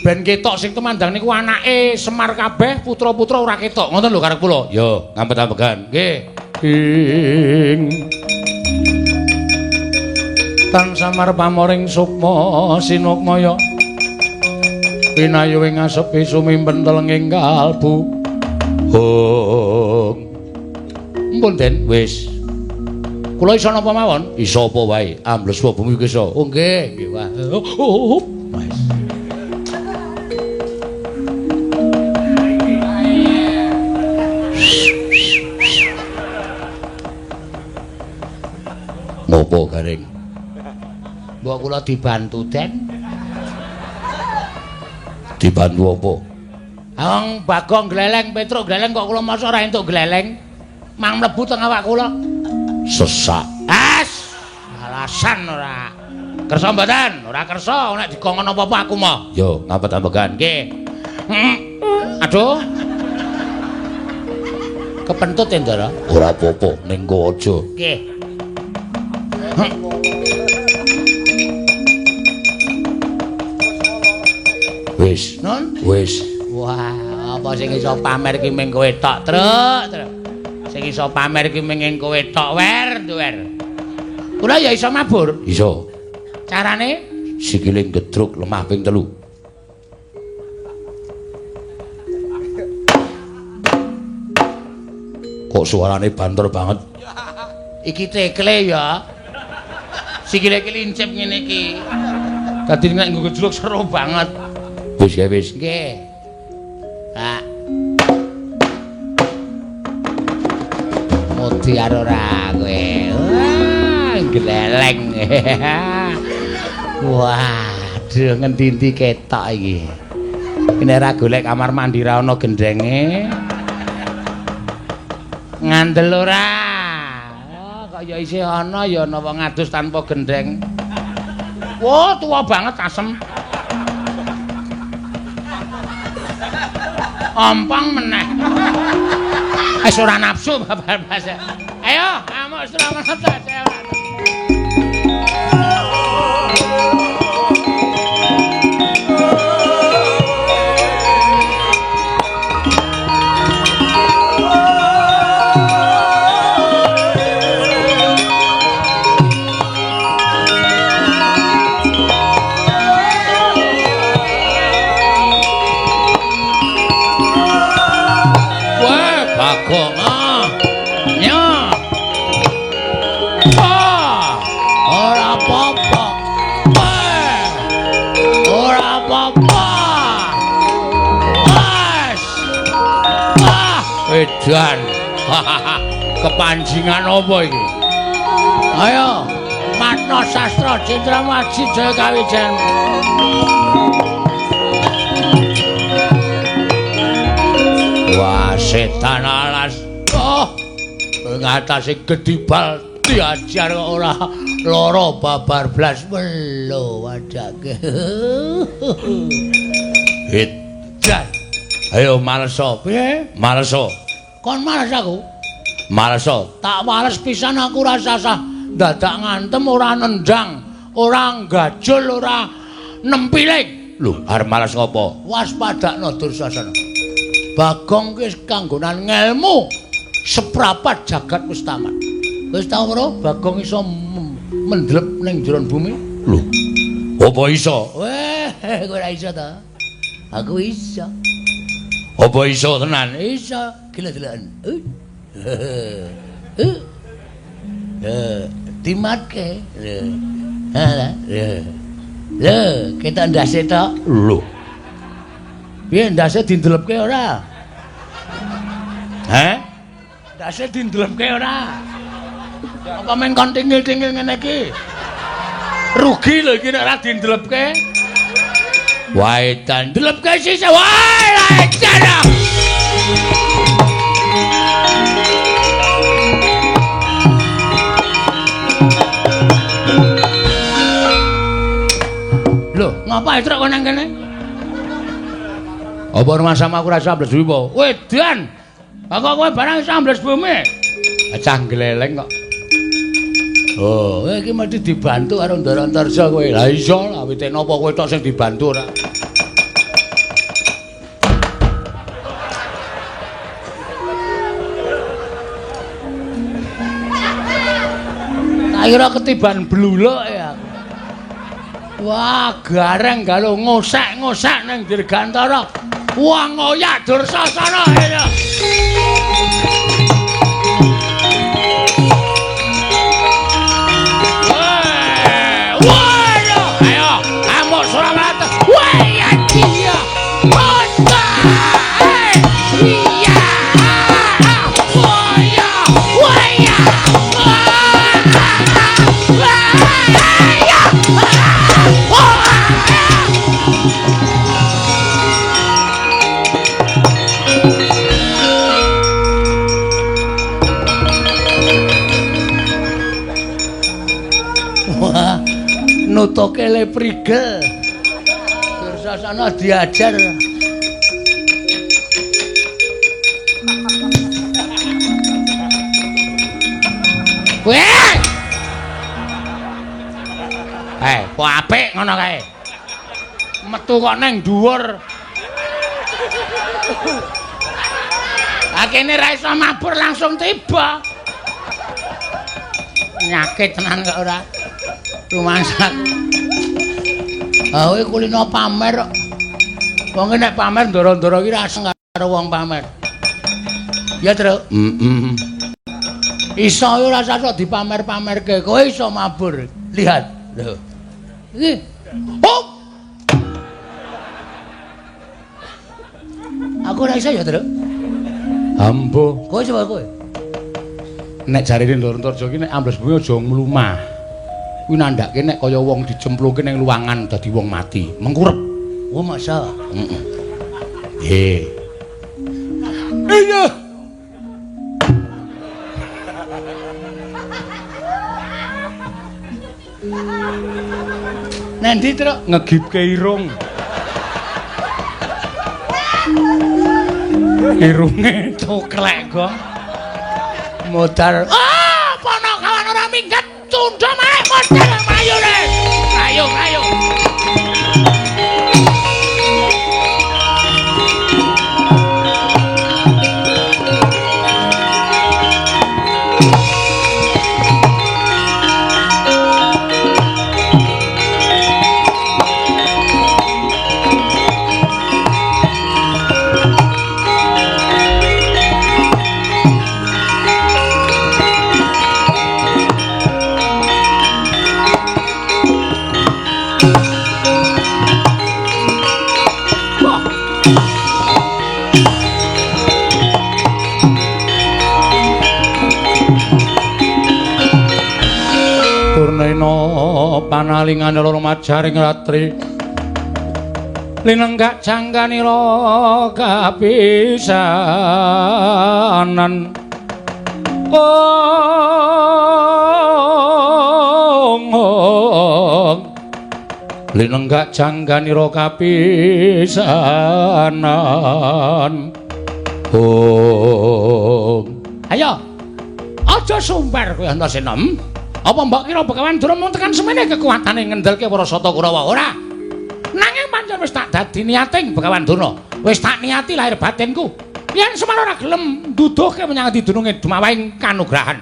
Ben ketok sing tumandang niku anake Semar kabeh, putra-putra ora ketok. Ngoten lho karep kula. Yo, ngampet-ambegan. Nggih. Ing Tan samar pamoring sukma sinukmaya. Pinayu ing asepi sumimpen telenging kalbu. Hong. Ampun, Den, wis. Kula iso napa mawon? Iso apa wae? Ambles bumi iki iso. Oh nggih, nggih wae. Wis. Ngopo garing? Mbok kula dibantu, Den. Dibantu apa? Wong Bagong gleleng, Petruk gleleng kok kula mosok ora entuk gleleng. Mang mlebu teng awak kula. Sesak. As, alasan ora. Kersa mboten? Ora kersa, nek dikongkon apa-apa aku moh. Yo, ngampet-ambegan. Nggih. Aduh. Kepentut ya, Ndara? Ora apa-apa, ning kowe aja. Nggih. Wis. Nun? Wis. Wah, apa sing iso pamer ki ming kowe tok, Truk, Truk. Sing iso pamer ki ming kowe tok, wer, wer. Kula ya iso mabur. Iso. Carane sikile gedruk lemah ping 3. Kok suarane banter banget? Iki tekle ya. Sikile iki lincip ngene iki. Dadi nek nggo gedruk seru banget. Wis ya wis. Nggih. Pak. Modiar ora kowe. Wah, gleleng. Waduh, ngendi-endi ketok iki. Nek ora golek kamar mandi ra ana gendenge. Ngandel ora? Oh, kok ya isih ana ya ana wong ngadus tanpa gendeng. Wah, tuwa banget asem. Ompong meneh. Wis ora nafsu babar blas. Ayo, amuk Suramarta. Bagong ah. Nya. Ah. Ora apa-apa. Ora apa-apa. Wes. Ah, edan. Kepanjingan apa iki? Ayo, Matna Sastra Citra Maji Jaya Kawijan. Wah, setan alas. Oh, ngatasi gedibal diajar kok ora lara babar blas melo wadake. Edan. Ayo maleso. Piye? Maleso. Kon males aku? Maleso. Tak males pisan aku ora sasah dadak ngantem ora nendang, ora gajul, ora nempiling. Lho, arep males ngopo? Waspadakno Dursasana. Bagong ki wis kanggonan ngelmu seprapat jagat wis tamat. Wis tau ora Bagong iso mendlep ning jero bumi? Lho. Apa iso? Weh, kowe ora iso ta? Aku iso. Apa iso tenan? Iso. Gila deloken. Dimatke. Lho. Ha, lho. Lho, ketok ndase tok. Lho. Piye ndase dindelepke ora? Heh? Ndase dindelepke ora? Apa men kon tingil-tingil ngene iki? Rugi lho iki nek ora dindelepke. Wae dan ndelepke sisih. Wae edan. Lho, ngapa truk kok nang kene? Apa rumah sama aku rasa ambles bumi apa? Wedan. Kok kowe barang iso ambles bumi? Cah gleleng kok. Oh, kowe iki mesti dibantu karo Ndara Antarja kowe. Lah iso lah wite napa kowe tok sing dibantu ora? Tak kira ketiban bluluk ya. Wah, gareng galo ngosek-ngosek ning Dirgantara. Wah, ngoyak Dursasana ya. Wah, ayo, amuk Surawata. Wah, ya dia. Iya. Wah, ya. Wah, ya. Wah, nutuke le prigel. Dursasana diajar. Weh! Kok apik ngono kae. Metu kok nang dhuwur. Akene ra iso mabur langsung tiba. Nyakit tenan kok ora. Rumangsa. Ah kowe kulino pamer kok. Wong nek pamer ndoro-ndoro iki ra seneng karo wong pamer. Ya, Truk. Heeh. Iso ora usah sok dipamer-pamerke. Kowe iso mabur. Lihat. Lho. Iki. Oh. Aku ora iso ya, Truk. Ambo. Kowe coba kowe. Nek jarene Ndara Antarja iki nek ambles bumi aja mlumah. Kuwi nandhake nek kaya wong dicemplungke ning luwangan dadi wong mati, mengkurep. Oh, masa? Heeh. Nggih. Iya. Nendi, Truk? Ngegipke irung. Irunge coklek kok. Modar. Ah, Panakawan ora minggat, tunda maneh modar mayune. Ayo, ayo. Panalingane loro majaring ratri linenggak jangkanira kapisanan. Ong linenggak jangkanira kapisanan. Ong ayo aja sumber kowe Antasena. Apa mbok kira Begawan Durna mung tekan semene kekuatane ngendelke para Sata Kurawa? Ora. Nanging pancen wis tak dadi niating Begawan Durna. Wis tak niati lahir batinku. Yen Semar ora gelem nduduhke menyang dununge dumawahing kanugrahan.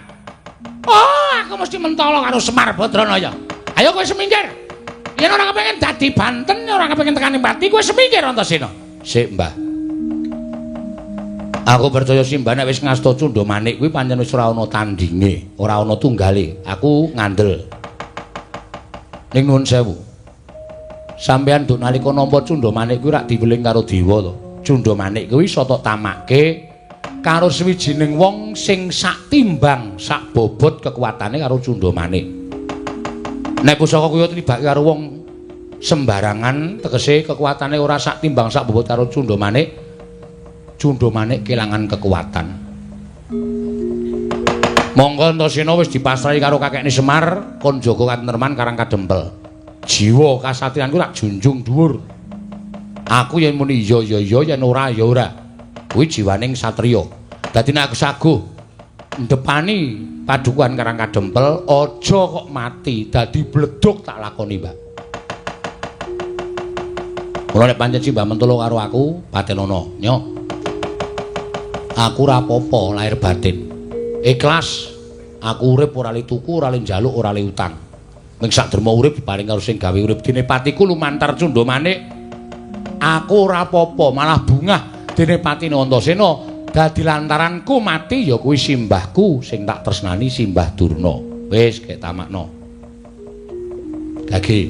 Oh, aku mesti mentala karo Semar Badranaya. Ayo kowe semingkir. Yen ora kepengin dadi banten, ora kepengin tekan pati, kowe semingkir Antasena. Sik, Mbah. Aku percaya Simbah nek wis ngasta cundha manik kuwi pancen wis ora ana tandinge, ora ana tunggale. Aku ngandel. Ning nuwun sewu. Sampeyan nduk nalika nampa Cunda Manik kuwi rak diweling karo dewa to. Cunda Manik kuwi iso tok tamake karo sawijining wong sing sak timbang, sak bobot kekuatane karo Cunda Manik. Nek pusaka kuwi tribake karo wong sembarangan, tegese kekuatane ora sak timbang sak bobot karo Cunda Manik, Cunda Manik kelangan kekuatan. Monggo Antasena wis dipasrahi karo kakekne Semar kon jaga katentreman Karang Kadempel. Jiwa kasatriyanku rak junjung dhuwur. Aku yen muni iya ya iya, yen ora ya ora. Kuwi jiwaning satriya. Dadi nek aku saguh ndepani padukuhan Karang Kadempel, aja kok mati, dadi bledug tak lakoni, Mbak. Mula nek pancen Simbah mentolo karo aku, patenono, nyo. Aku ora apa-apa lahir batin. Ikhlas, aku urip ora le tuku, ora le njaluk, ora le utang. Ming sak derma urip diparing karo sing gawe urip. Dene patiku lumantar Cunda Manik, aku ora apa-apa, malah bungah dene patine Antasena dadi lantaranku mati ya kuwi simbahku sing tak tresnani, Simbah Durna. Wis gek tamakno. Gage.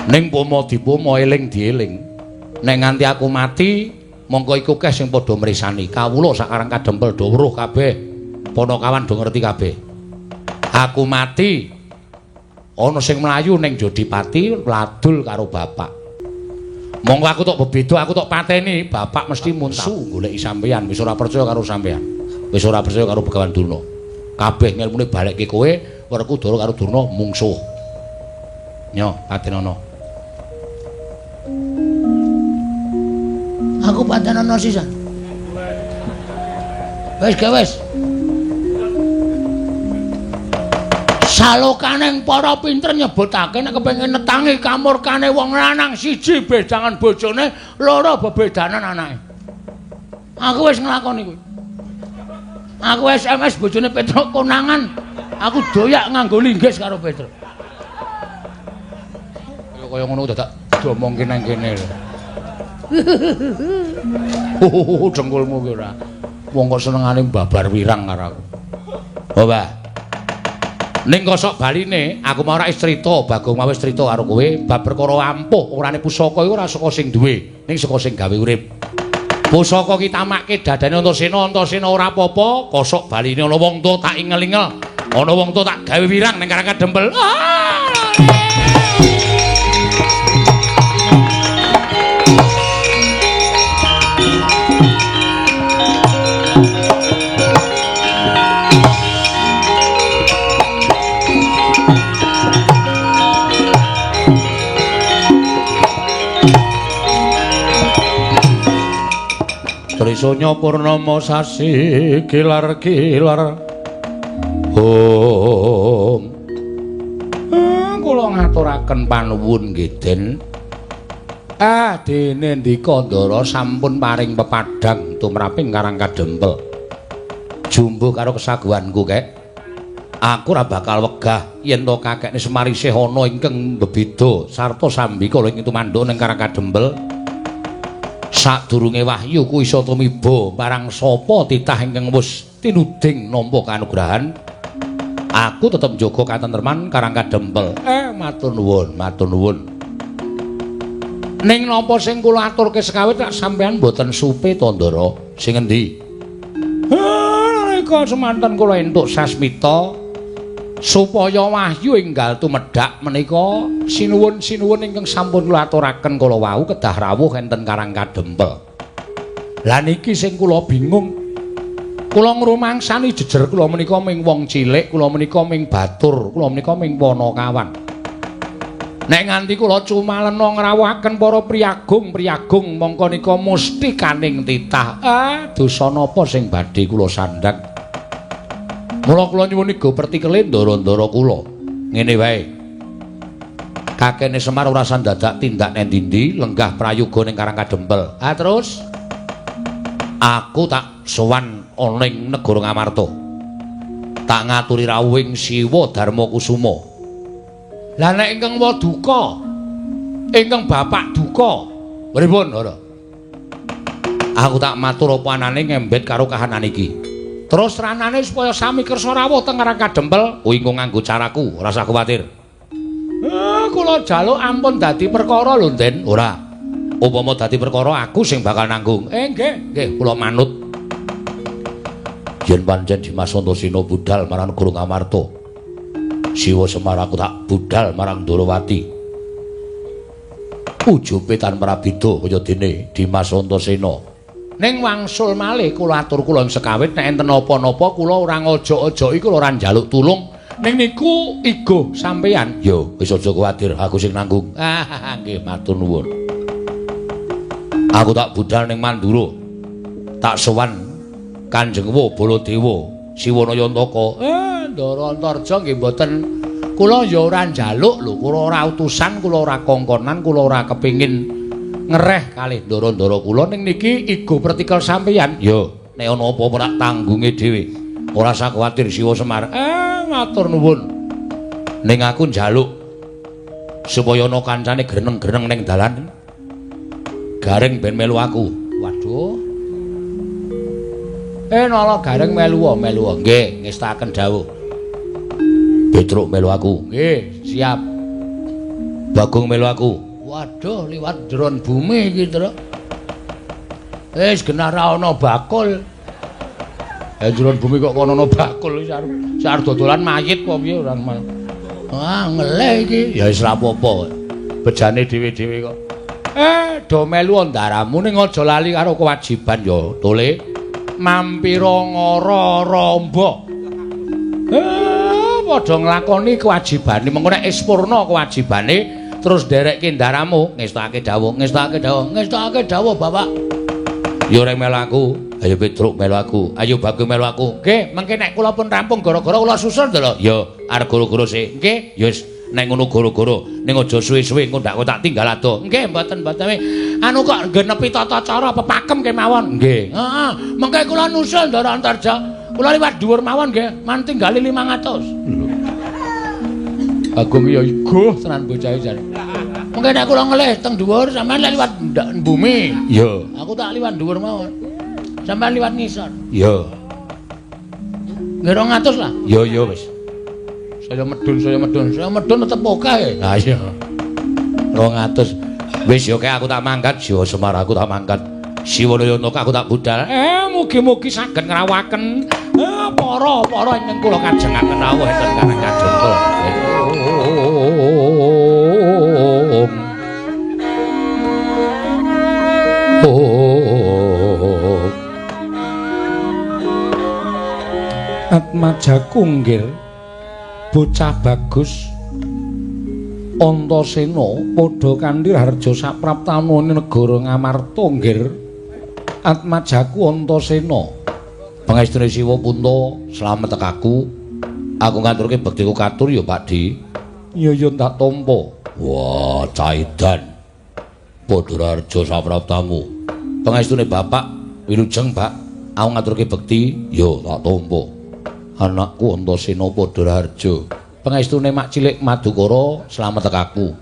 Ning pomo dipomo eling dieling. Nek nganti aku mati, mongko iku akeh sing padha mresani. Kawula sak Karang Kadempel do weruh kabeh. Panakawan do ngerti kabeh. Aku mati ana sing mlayu ning Jodipati ladul karo bapak. Monggo aku tok bebeda, aku tok pateni, bapak mesti munsu goleki sampeyan, wis ora percaya karo sampeyan. Wis ora percaya karo Begawan Durna. Kabeh ngelmune balekke kowe, Werkudara karo Durna mungsuh. Nyo, patenono. Aku patenono sisan. Wis ge wis. Salokaning para pinter nyebutake nek kepengin netangi kamurkane wong lanang siji bedangan bojone, loro bebedanan anake. Aku wis nglakoni kuwi. Aku SMS bojone Petruk konangan, aku doyak nganggo linggis karo Petruk. Kaya ngono dadak diomongke nang kene lho. Dengkulmu ki ora. Wong kok senengane babar wirang karo aku. Oh, Mbah. Ning kosok baline aku mau ora wis crita, Bagong mau wis crita karo kowe bab perkara ampuh orane pusaka iku ora saka sing duwe, ning saka sing gawe urip. Pusaka ki tamake dadane Antasena, Antasena ora apa-apa, kosok baline ana wong tuwa tak ingel-ingel, ana wong tuwa tak gawe wirang ning Karang Kadempel. Trisonya purnama sasi kilar-kilar. Om. Kula ngaturaken panuwun nggih, Den. Ah, dene ndika Ndara sampun paring pepadhang tumraping Karang Kadempel. Jumbuh karo kesaguhanku, Kek. Aku ora bakal wegah yen to kakekne Semar isih ana ingkang bebeda sarta sambikala ing tumanduk ning Karang Kadempel. Sadurunge wahyu ku iso tumiba marang sapa titah ingkang wis tinuding nampa kanugrahan, aku tetep njaga katentreman Karang Kadempel. Matur nuwun, matur nuwun. Ning napa sing kula aturke sekawit rak sampean mboten supe to, Ndara? Sing endi? Nalika semanten kula entuk sasmita supaya wahyu enggal tumedhak menika sinuwun-sinuwun ingkang sampun kula aturaken kala wau kedah rawuh enten Karang Kadempel. Lah niki sing kula bingung. Kula ngrumangsani jejer kula menika ming wong cilik, kula menika ming batur, kula menika ming panakawan. Nek nganti kula cumalena ngrawuhaken para priyagung-priyagung mongko nika mesti kaning titah. Ah, dosa napa sing badhe kula sandhang? Mula kula nyuwun iga pertikele ndara-ndara kula. Ngene wae. Kakene Semar ora sandadak tindak neng ndi-ndi, lenggah prayoga ning Karang Kadempel. Ah terus aku tak sowan ana ing negara Ngamarta. Tak ngaturi rawuhing Siwa Darma Kusuma. Lah nek ingkang waduka, ingkang bapak duka, pripun ora? Aku tak matur apa anane ngembet karo kahanan iki. Terus ranane supaya sami kersa rawuh teng Karang Kadempel, kuwi engko nganggo caraku, ora usah kuwatir. Kula jaluk ampun dadi perkara lho, Den. Ora. Upama dadi perkara aku sing bakal nanggung. Nggih, nggih, kula manut. Yen pancen Dimas Antasena budal marang negara Ngamarta, Siwa Semar aku tak budal marang Ndorowati. Ujube tanpa prabida kaya dene Dimas Antasena. Ning wangsul malih kula atur kula sekawit nek enten napa-napa kula ora ngojok-ojoki, kula ora njaluk tulung. Ning niku iguh sampeyan. Yo, wis aja kuwatir, aku sing nanggung. Ah, nggih, matur nuwun. Aku tak budal ning Mandura. Tak sowan Kanjeng Wa Baladewa Siwana Yantaka. Ndara Antarja nggih mboten. Kula ya ora njaluk lho, kula ora utusan, kula ora kongkonan, kula ora kepengin ngereh kalih ndara-ndara kula. Ning niki igo pertikel sampeyan. Yo, nek ana apa-apa tak tanggunge dhewe. Ora usah kuwatir Siwa Semar. Matur nuwun. Ning aku njaluk supaya ana kancane greneng-greneng ning dalan. Gareng ben melu aku. Waduh. Nala Gareng melu melu. Nggih, ngestaken dawuh. Petruk melu aku. Nggih, siap. Bagong melu aku. Waduh, liwat jeron bumi iki, Truk. Wis genah ra ana bakul. Jeron bumi kok kono ana bakul iki arep dodolan mayit apa piye ora. Ah, ngelih iki. Ya wis ra apa-apa. Bejane dhewe-dhewe kok. Do melu ndaramu ning aja lali karo kewajiban ya, Tole. Mampira ngara ramba. Padha nglakoni kewajibane, mengko nek wis purna kewajibane terus nderekke ndaramu, ngestake dawuh, ngestake dawuh, ngestake dawuh Bapak. Ya ora melu aku, ayo Petruk melu aku, ayo Bagong melu aku. Nggih, mengke nek kula pun rampung gara-gara kula susul lho. Ya, arep gara-gara sik. Nggih, ya wis nek ngono gara-gara, ning aja suwe-suwe engko ndak tak tinggal adoh. Nggih, mboten-mboten. Anu kok genepi tata cara pepakem kemawon. Nggih. Heeh, mengke kula nusul Ndara Antarja. Kula liwat dhuwur mawon nggih, man tinggali 500. Lho. Bagong ya iguh tenan bocahe jane. Mengke nek kula ngelih teng dhuwur sampean lek liwat ndak bumi. Iya. Aku tak liwat dhuwur mawon. Sampean liwat ngisor. Iya. Nggih 200 lah. Iya iya wis. Saya medun, saya medun, saya medun tetep akeh. Ha iya. 200. Wis ya kek aku tak mangkat, Siwa Semar aku tak mangkat. Siwana Yantaka aku tak budal. Mugi-mugi saged ngrawaken para-para ingkang kula kajengaken rawuh enten Karang Kadempel. Om. Atmajaku nggir bocah bagus Antasena padha kanthi harja sapraptanane negara Ngamarta nggir. Atmajaku Antasena. Pangestune Siwa Punta slamet tekaku. Aku ngaturke bektiku katur ya Pakdi. Ya ya tak tampa. Wah, caidan. Padha harja sapraptamu. Pangestune Bapak wilujeng, Pak. Aku ngaturke bekti ya tak tampa. Anakku Antasena padha harja. Pangestune Mak Cilik Madukara slamet tekaku.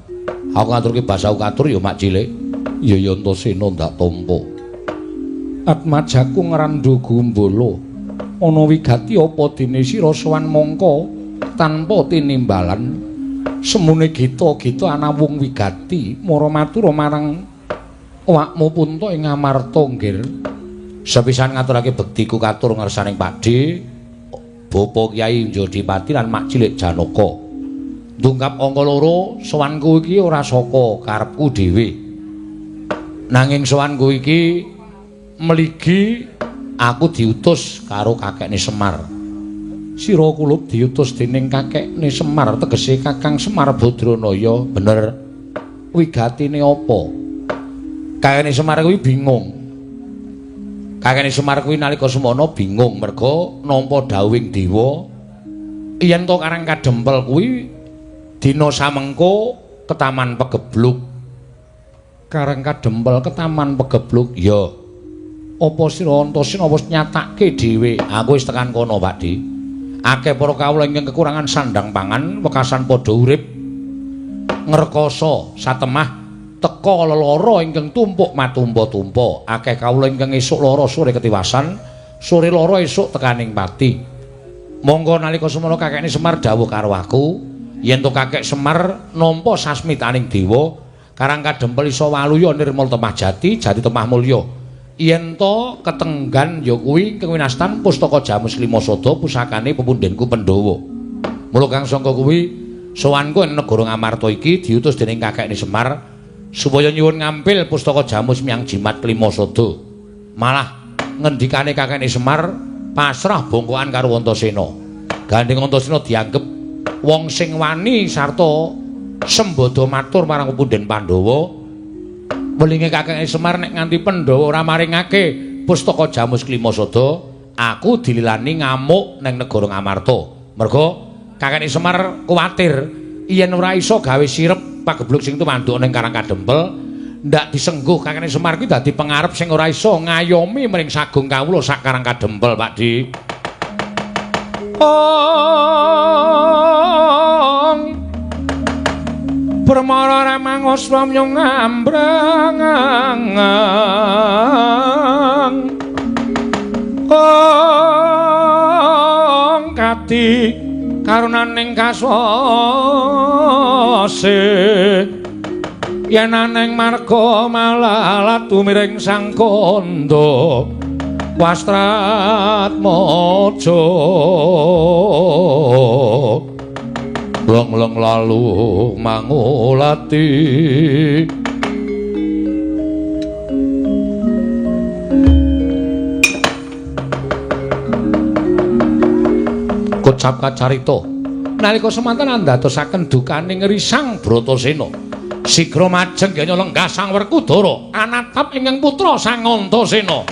Aku ngaturke basaku katur ya Mak Cilik. Ya ya Antasena ndak tampa. Atmajaku ngrandu gumbala. Ana wigati apa dene sira sowan mangka tanpa tinimbalan. Semune gita-gita anawung wigati mara matura marang awakmu Punta ing Ngamarta nggir. Sepisan ngaturake bektiku katur ngersaning Pakde, Bapak Kyai Njodipati lan Mak Cilik Janaka. Ndungkap angka loro, sowanku iki ora saka karepku dhewe. Nanging sowanku iki mligi aku diutus karo kakekne Semar. Sira kulup diutus dening kakekne Semar, tegese Kakang Semar Badranaya. Bener. Wigatine apa? Kakekne Semar kuwi bingung. Kakekne Semar kuwi nalika semono bingung merga nampa dawuhing dewa yen to Karang Kadempel kuwi dina samengko ketaman pegebluk. Karang Kadempel ketaman pegebluk? Ya. Apa sira Antasena wis nyatake dhewe? Aku wis tekan kono, Pakdi. Akeh para kawula ingkang kekurangan sandang pangan, wekasan padha urip ngrekoso satemah teka lelara ingkang tumpuk matumpa-tumpa. Akeh kawula ingkang esuk lara sore ketiwasan, sore lara esuk tekaning pati. Monggo nalika semono kakekne Semar dawuh karo aku, Yen to Kakek Semar nampa sasmitaning dewa, Karang Kadempel iso waluya nirmal temah jati, jati temah mulya. Yen to ketenggan ya kuwi ingkang winastan pustaka Jamus Klima Sada pusakane pepundhenku Pandhawa. Mula kang sangka kuwi sowanku ing negara Ngamarta iki diutus dening Kakekne Semar supaya nyuwun ngampil pustaka Jamus miyang Jimat Klima Sada. Malah ngendikane Kakekne Semar pasrah bongkokan karo Antasena. Gandeng Antasena dianggep wong sing wani sarta sembada matur marang pepundhen Pandhawa. Welinge Kakekne Semar nek nganti Pandhawa ora maringake pustaka Jamus Klima Sada, aku dililani ngamuk ning negara Ngamarta. Merga Kakekne Semar kuwatir yen ora iso gawe sirep pagebluk sing tumanduk ning Karang Kadempel, ndak disengguh Kakekne Semar kuwi dadi pengarep sing ora iso ngayomi mring sagung kawula sak Karang Kadempel, Pak Di. Ong Permara remang aswamya ngambrang Ong kati karunaning kaswase yen aneng marga malalat tumiring sang kandha Wastratmaja leng-leng lalu mangulati. Kocap kacarita nalika semanten andadosaken dukaning risang Bratasena. Sigra majeng genya lenggah Sang Werkudara anatap ingkang putra Sang Antasena.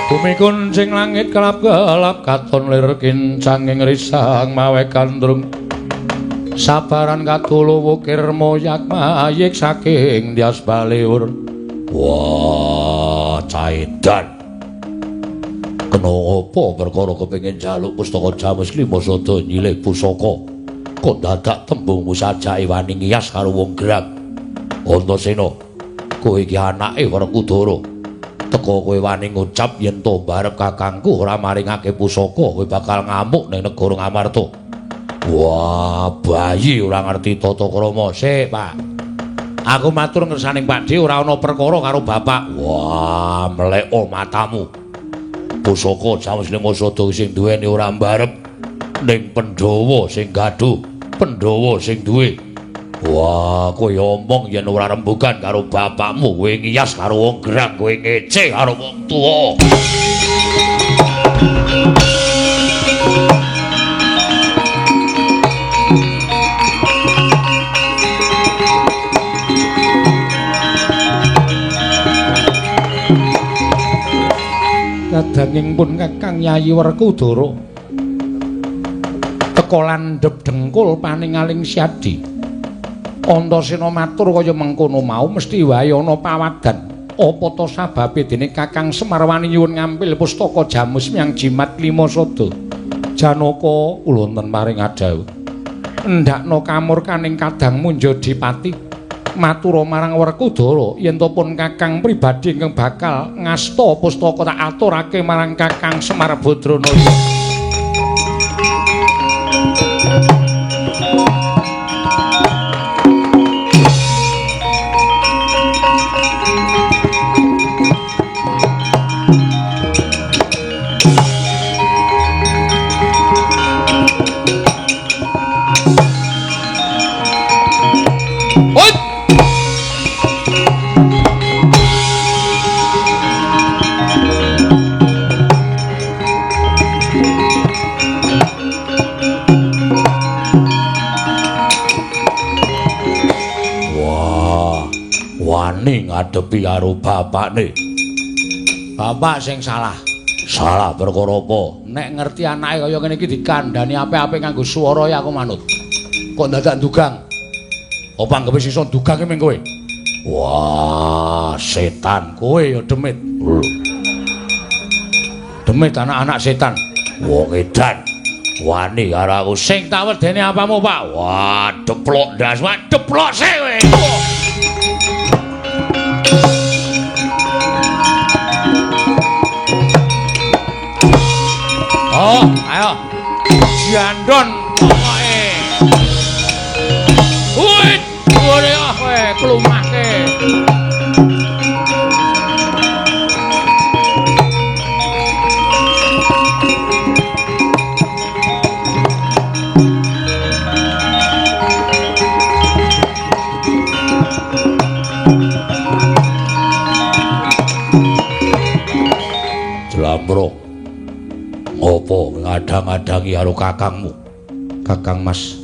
Bumi kuncing langit kelap-kelap katon lir kincanging risang mawe gandrung. Sabaran katulu wukir moyak mayik saking Dias Baliur. Wah, caidan. Kena apa perkara kepengin njaluk pustaka Jamus Klima Sada nyilih pusaka. Kok dadak tembungmu sajake wani ngiyas karo wong gerang. Antasena, kowe iki anake Werkudara. Teka kowe wani ngucap yen to barep kakangku ora maringake pusaka, kowe bakal ngamuk ning negara Ngamarta. Wah, bayi ora ngerti tata krama. Sik, Pak. Aku matur ngersaning Pakdhe ora ana perkara karo bapak. Wah, mleko matamu. Pusaka Jamus Klima Sada sing duweni ora mbarep ning Pandhawa sing gaduh, Pandhawa sing duwe. Wah, kowe omong yen ora rembugan karo bapakmu, kowe ngiyas karo wong gerang, kowe ngece karo wong tuwa. Kadanging pun Kakang Yayi Werkudara teka landhep dengkul paningaling Syadi. Antasena matur kaya mengkono mau mesti wae ana pawadan. Apa ta sababe dene Kakang Semar wani nyuwun ngampil pustaka Jamus miyang Jimat Klima Sada? Janaka kula wonten paring adhawuh. Endhakna kamurkaning kadang Munjadipati matura marang Werkudara yen to pun Kakang pribadi ingkang bakal ngasta pustaka tak aturake marang Kakang Semar Badranaya. Ngadepi karo bapakne. Bapak sing salah. Salah perkara apa? Nek ngerti anake kaya ngene iki dikandhani apik-apik nganggo swara ya aku manut. Kok dadak ndugang? Apa anggape iso ndugang ming kowe? Wah, setan kowe ya demit. Demit anak-anak setan. Wong edan. Wani karo aku. Sing tak wedeni apamu, Pak? Wah, deplok ndas, wah deplok sik kowe. Oh, ayo. Jandon pokoke. Wih, ore ah kowe klumahke. Jlambrok. Ngopo ngadang-adangi karo kakangmu? Kakang Mas,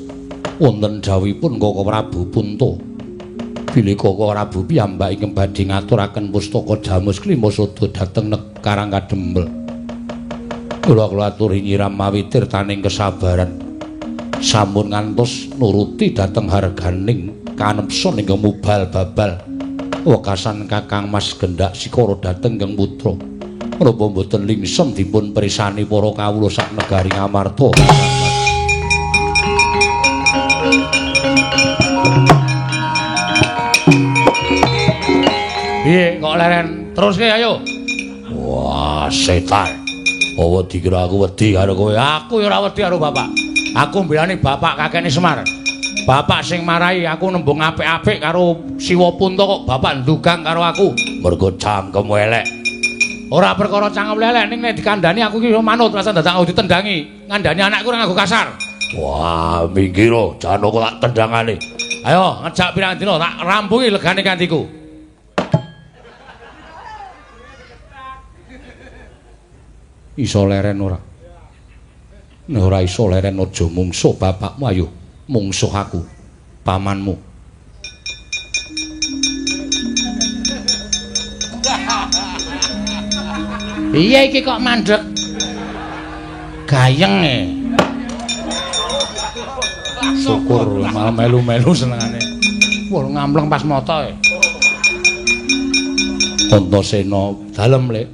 wonten dhawuhipun Koko Prabu Punta. Bilih Koko Prabu piyambak ingkang badhe ngaturaken pustaka Jamus Klima Sada dhateng Karang Kadempel. Kula kula aturi nyiram mawi tirtaning kesabaran. Sampun ngantos nuruti dhateng harganing kanepson ingkang mubal babal. Wekasan Kakang Mas gendak sikara dhateng ingkang putra. Menapa mboten lingsem dipun prisani para kawula sak negari Ngamarta. Piye kok leren? Teruske ayo. Wah, setan. Apa dikira aku wedi karo kowe? Aku ya ora wedi karo bapak. Aku mbelani bapak kakene Semar. Bapak sing marahi aku nembung apik-apik karo Siwa Punta kok bapak ndugang karo aku. Mergo cangkemmu elek. Ora perkara cangkem elek ning nek dikandhani aku iki manut rasa dadak aku ditendangi. Ngandhani anakku ora nganggo kasar. Wah, minggir janoko tak tendangane. Ayo ngejak pirang dina tak rampungi legane kantiku. Iso leren ora? Nek ora iso leren aja mungsuh bapakmu, ayo mungsuh aku, pamanmu. Iya iki kok mandek gayeng e. Syukur malah melu-melu senengane. Wah ngampleng pas moto e. Antasena dalem lek.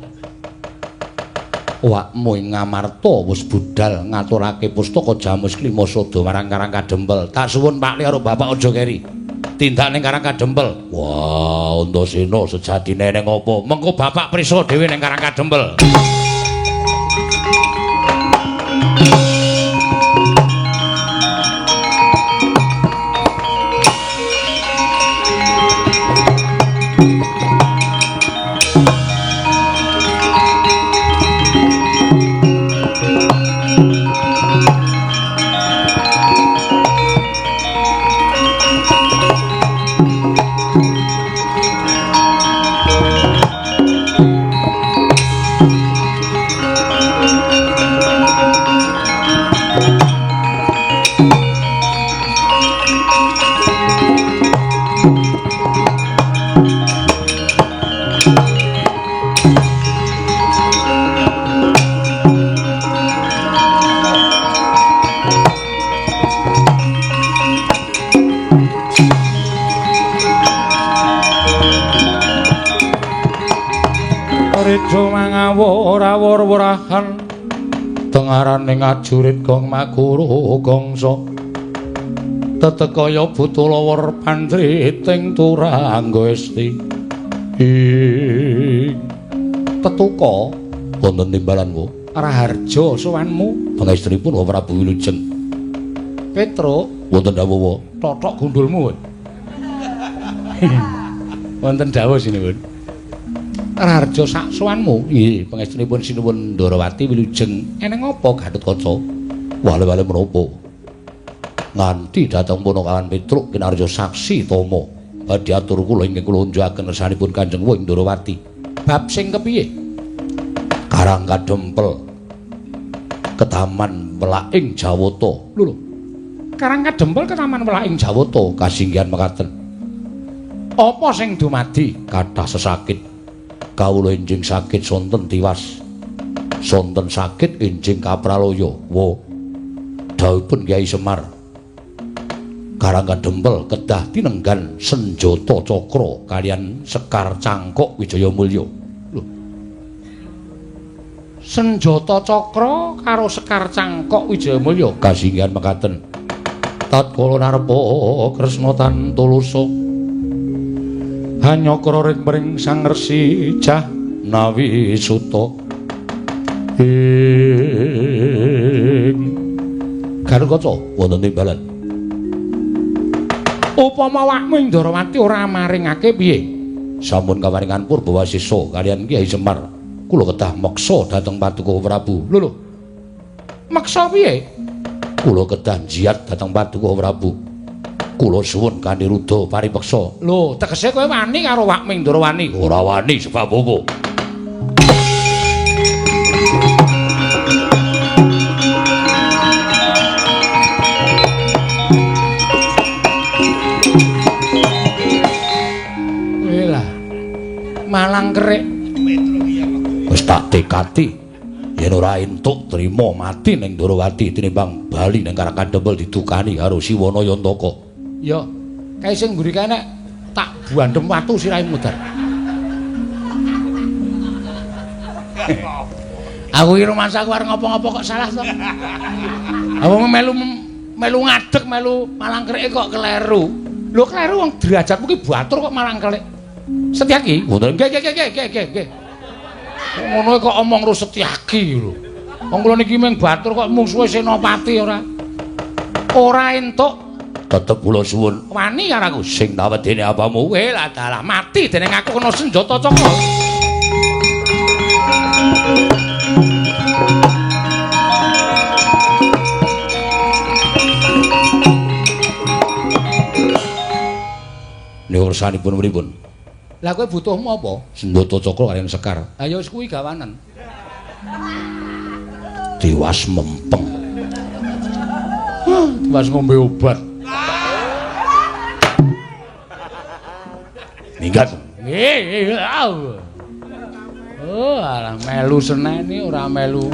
Awakmu ing Ngamarta wis budal ngaturake pustaka Jamus Klima Sada marang Karang Kadempel. Tak suwun Pak Le karo bapak aja keri. Tindak ning Karang Kadempel. Wah, Antasena sejatine ning apa? Mengko bapak prisa dhewe ning Karang Kadempel. Mangawur-awur-wurahan tengaraning ajurit gong makuru gongso tetekaya butulawur pandriting turangga esti ing tetuka wonten timbalan wo Raharja sowanmu pangestripun Prabu Wilujeng Petruk wonten dawuh totok gundulmu wonten dawuh sinuwun Raharja sak sowanmu. Nggih, pangestunipun Sinuwun Ndorowati wilujeng. Eneng apa Gatotkaca? Wale-wale menapa? Nganti dhateng Punakawan Petruk kinarya saksi tama. Badhe atur kula ingkang kula unjukaken kersanipun Kanjeng Wong Ndorowati. Bab sing kepiye? Karang Kadempel. Ketaman Welaking Jawata. Lho lho. Karang Kadempel ketaman Welaking Jawata kasinggihan mekaten. Apa sing dumadi? Kathah sesakit. Kawula enjing sakit sonten tiwas. Sonten sakit enjing kapralaya. Wo. Dawuhipun Kyai Semar. Karang Kadempel kedah tinenggan senjata cakra kalian sekar cangkok Wijayamulya. Lho. Senjata cakra karo sekar cangkok Wijayamulya kasinggihan mekaten. Tatkala narpa Kresna tan tulusa Hanyakra ring mring Sang Resi Jahnawi Suta. Ing Garukaca wonten timbalan. Upama awakmu ing Ndarawati ora maringake piye? Sampun kawaringan Purbawasisa kaliyan Kyai Semar. Kula kedah meksa dhateng Paduka Prabu. Lho lho. Meksa piye? Kula kedah njiat dhateng Paduka Prabu. Kula suwun kanthi rudha paripeksa. Lho, tegese kowe wani karo awakmu ing Ndarawani? Ora wani sebab apa? Malang kerik wis tak tekati yen ora entuk trima mati ning Ndarawati tinimbang bali ning Karang Kadempel didukani karo Siwana Yantaka. Ya, kae sing mburi kae nek tak buandhem watu sirahe mudhar. Aku iki rumangsaku arep ngopo-ngopo kok salah to. Aku melu melu ngadeg melu malang kerike kok kleru. Lho kleru wong derajatmu ki batur kok malang kerik. Setyaki? Wonten. Nggih nggih nggih nggih nggih. Ngono kok omong ro Setyaki lho. Wong kula niki mung batur kok mungsuhe Senopati ora. Ora entuk tetep kula suwun. Wani karo aku sing tawedene apamu. Weh lah dalah mati dening aku kena senjata cakra. Niku ursanipun pripun? Lah kowe butuhmu apa? Senjata cakra kaliyan sekar. Ha ya wis kuwi gawanen. Tiwas mempeng. Tiwas ngombe obat. Minggat. Nggih. Oh, alah melu seneni ora melu.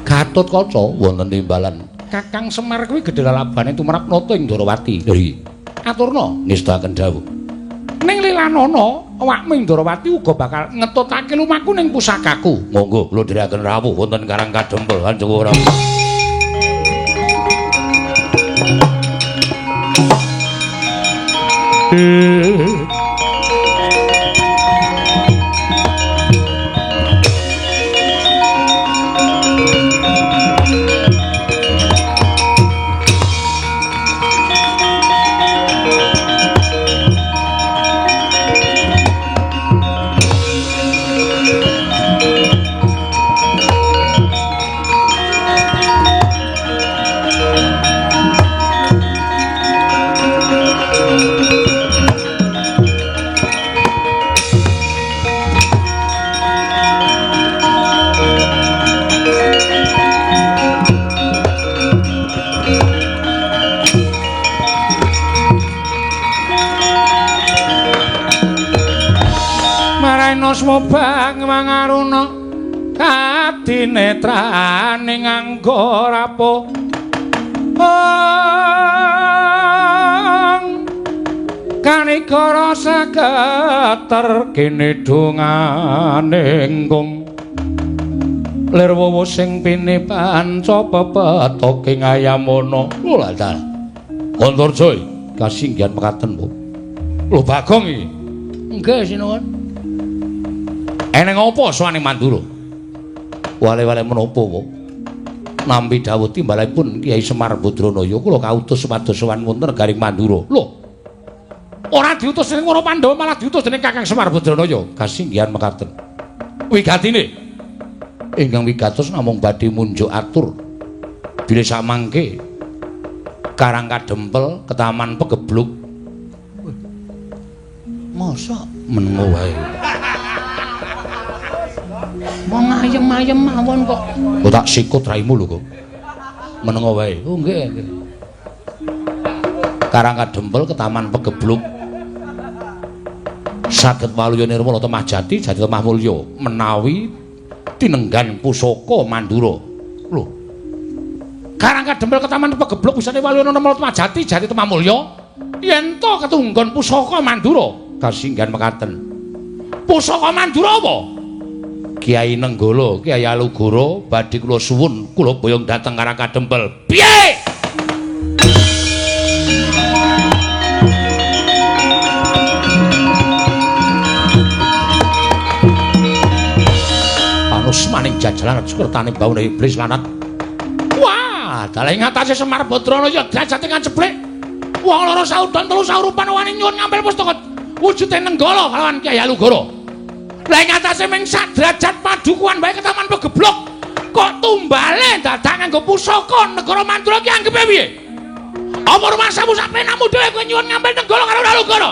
Gatotkaca wonten timbalan. Kakang Semar kuwi gedhe lalabane tumrap nata ing Ndarawati. Lho iki. Aturna ngestakaken dawuh. Ning lilanana awakmu ing Ndarawati uga bakal ngetutake lumaku ning pusakaku. Monggo kula dherekaken rawuh wonten Karang Kadempel Kanjeng Prabu. Swobang mangaruna kadinetrane nganggo rapo kanigara saketer kene dongane nggung lir wowo sing pini panca pepetoke ngayamana. Lho lha dalah Antarja kasinggihan mekaten Bu. Lho Bagong iki. Nggih sinuwun. Eneng apa sowane Mandura? Wale-wale menapa, Bu? Nampi dawuh timbalanipun Kyai Semar Badranaya kula kautus supados sowan wonten negaring Mandura. Lho. Ora diutus dening para Pandhawa malah diutus dening Kakang Semar Badranaya. Kasinggihan mekaten. Wigatine ingkang wigatos namung badhe munjuk atur bilih samangke Karang Kadempel ketaman pegebluk. Mosok menengo wae. Wong ayem-ayem mawon kok. Kok tak sikut raimu lho kok. Menengo wae. Oh nggih nggih. Karang Kadempel ketaman pegebluk. Saged waluya nirmala temah jati jati temah mulya menawi tinenggan pusaka Mandura. Lho. Karang Kadempel ketaman pegebluk bisane waluya nirmala temah jati jati temah mulya yen to ketunggon pusaka Mandura. Kasinggihan mekaten. Pusaka Mandura apa? Kyai Nenggala, Kyai Alugoro badhe kula suwun kula boyong dhateng Karang Kadempel. Piye? Panusmaning jajalan kertane baune iblis lanat. Wah, dalah ing atase Semar Badrana ya derajate ngajeblek. Wong loro saudon telu saurupan wani nyuwun ngampil pustaka wujude Nenggala kalawan Kyai Alugoro. Lah ing atase ming sak derajat padukuhan wae ketaman pegeblok. Kok tumbale dadak nganggo pusaka negara Mandura ki anggepe piye? Apa rumangsamu sak penamu dhewe kowe nyuwun ngampil Nenggala karo Alugoro?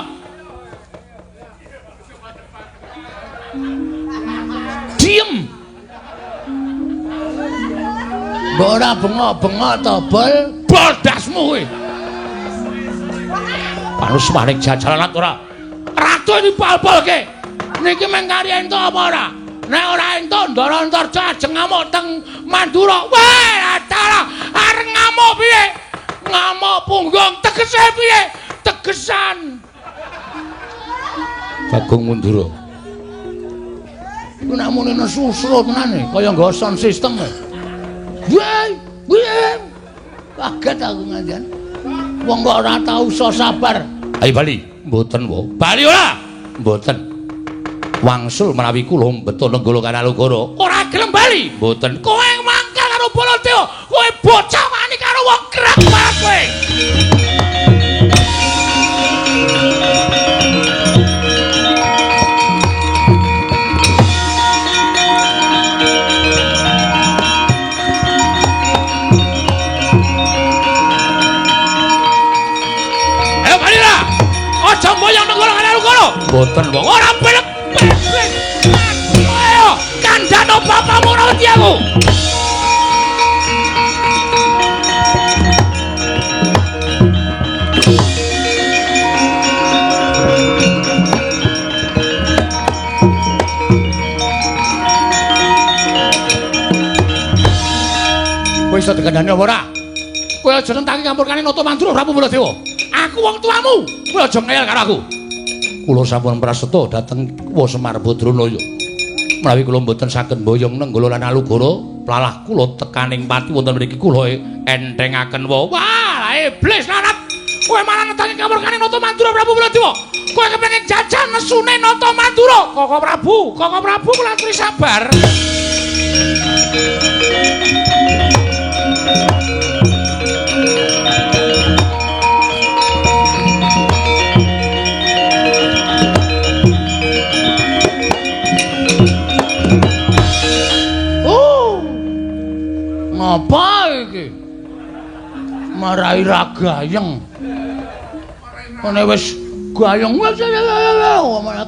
Diem. Mbok ora bengok-bengok to, Bol? Bol dasmu kowe. Panusmaning jajalan ora. Ratu dipol-polke. Niki mung karya entuk apa ora? Nek ora entuk Ndara Antarja ajeng ngamuk teng Mandura. Wah, dalah areng ngamuk piye? Ngamuk punggung tegese piye? Tegesan. Bagong Mandura. Iku nek muni nesu-usru tenan kaya nggo sound system. Wah, wah. Kaget aku ngantian. Wong kok ora tau iso sabar. Ayo bali. Mboten, wo. Bali ora? Mboten. Wangsul menawi kula mbeto Nenggala karo Alugoro. Ora gelem bali. Mboten. Kowe mangkel karo Baladewa. Kowe bocah wani karo wong gerak banget kowe. Ayo bali lah. Aja mboyong Nenggala karo Alugoro. Mboten, wong. Ora belek. Ayo, kandhano bapakmu ora wedi aku. Kowe iso dikandhani apa ora? Kowe aja nentang nyampurkane Nata Mandura Prabu Baladewa. Aku wong tuamu. Kowe aja ngeyel karo aku. Kula sampun praseta dhateng Wa Semar Badranaya. Menawi kula mboten saged mboyong Nenggala lan Alugoro, plalah kula tekaning pati wonten mriki kula enthengaken wa. Wah, iblis lanat. Kowe malah netangi kamurkane Nata Mandura Prabu Baladewa. Kowe kepengin jajal nesune Nata Mandura. Koko Prabu, Koko Prabu kula aturi sabar. Ngapa iki? Marai ra gayeng. Ngene wis gayeng wis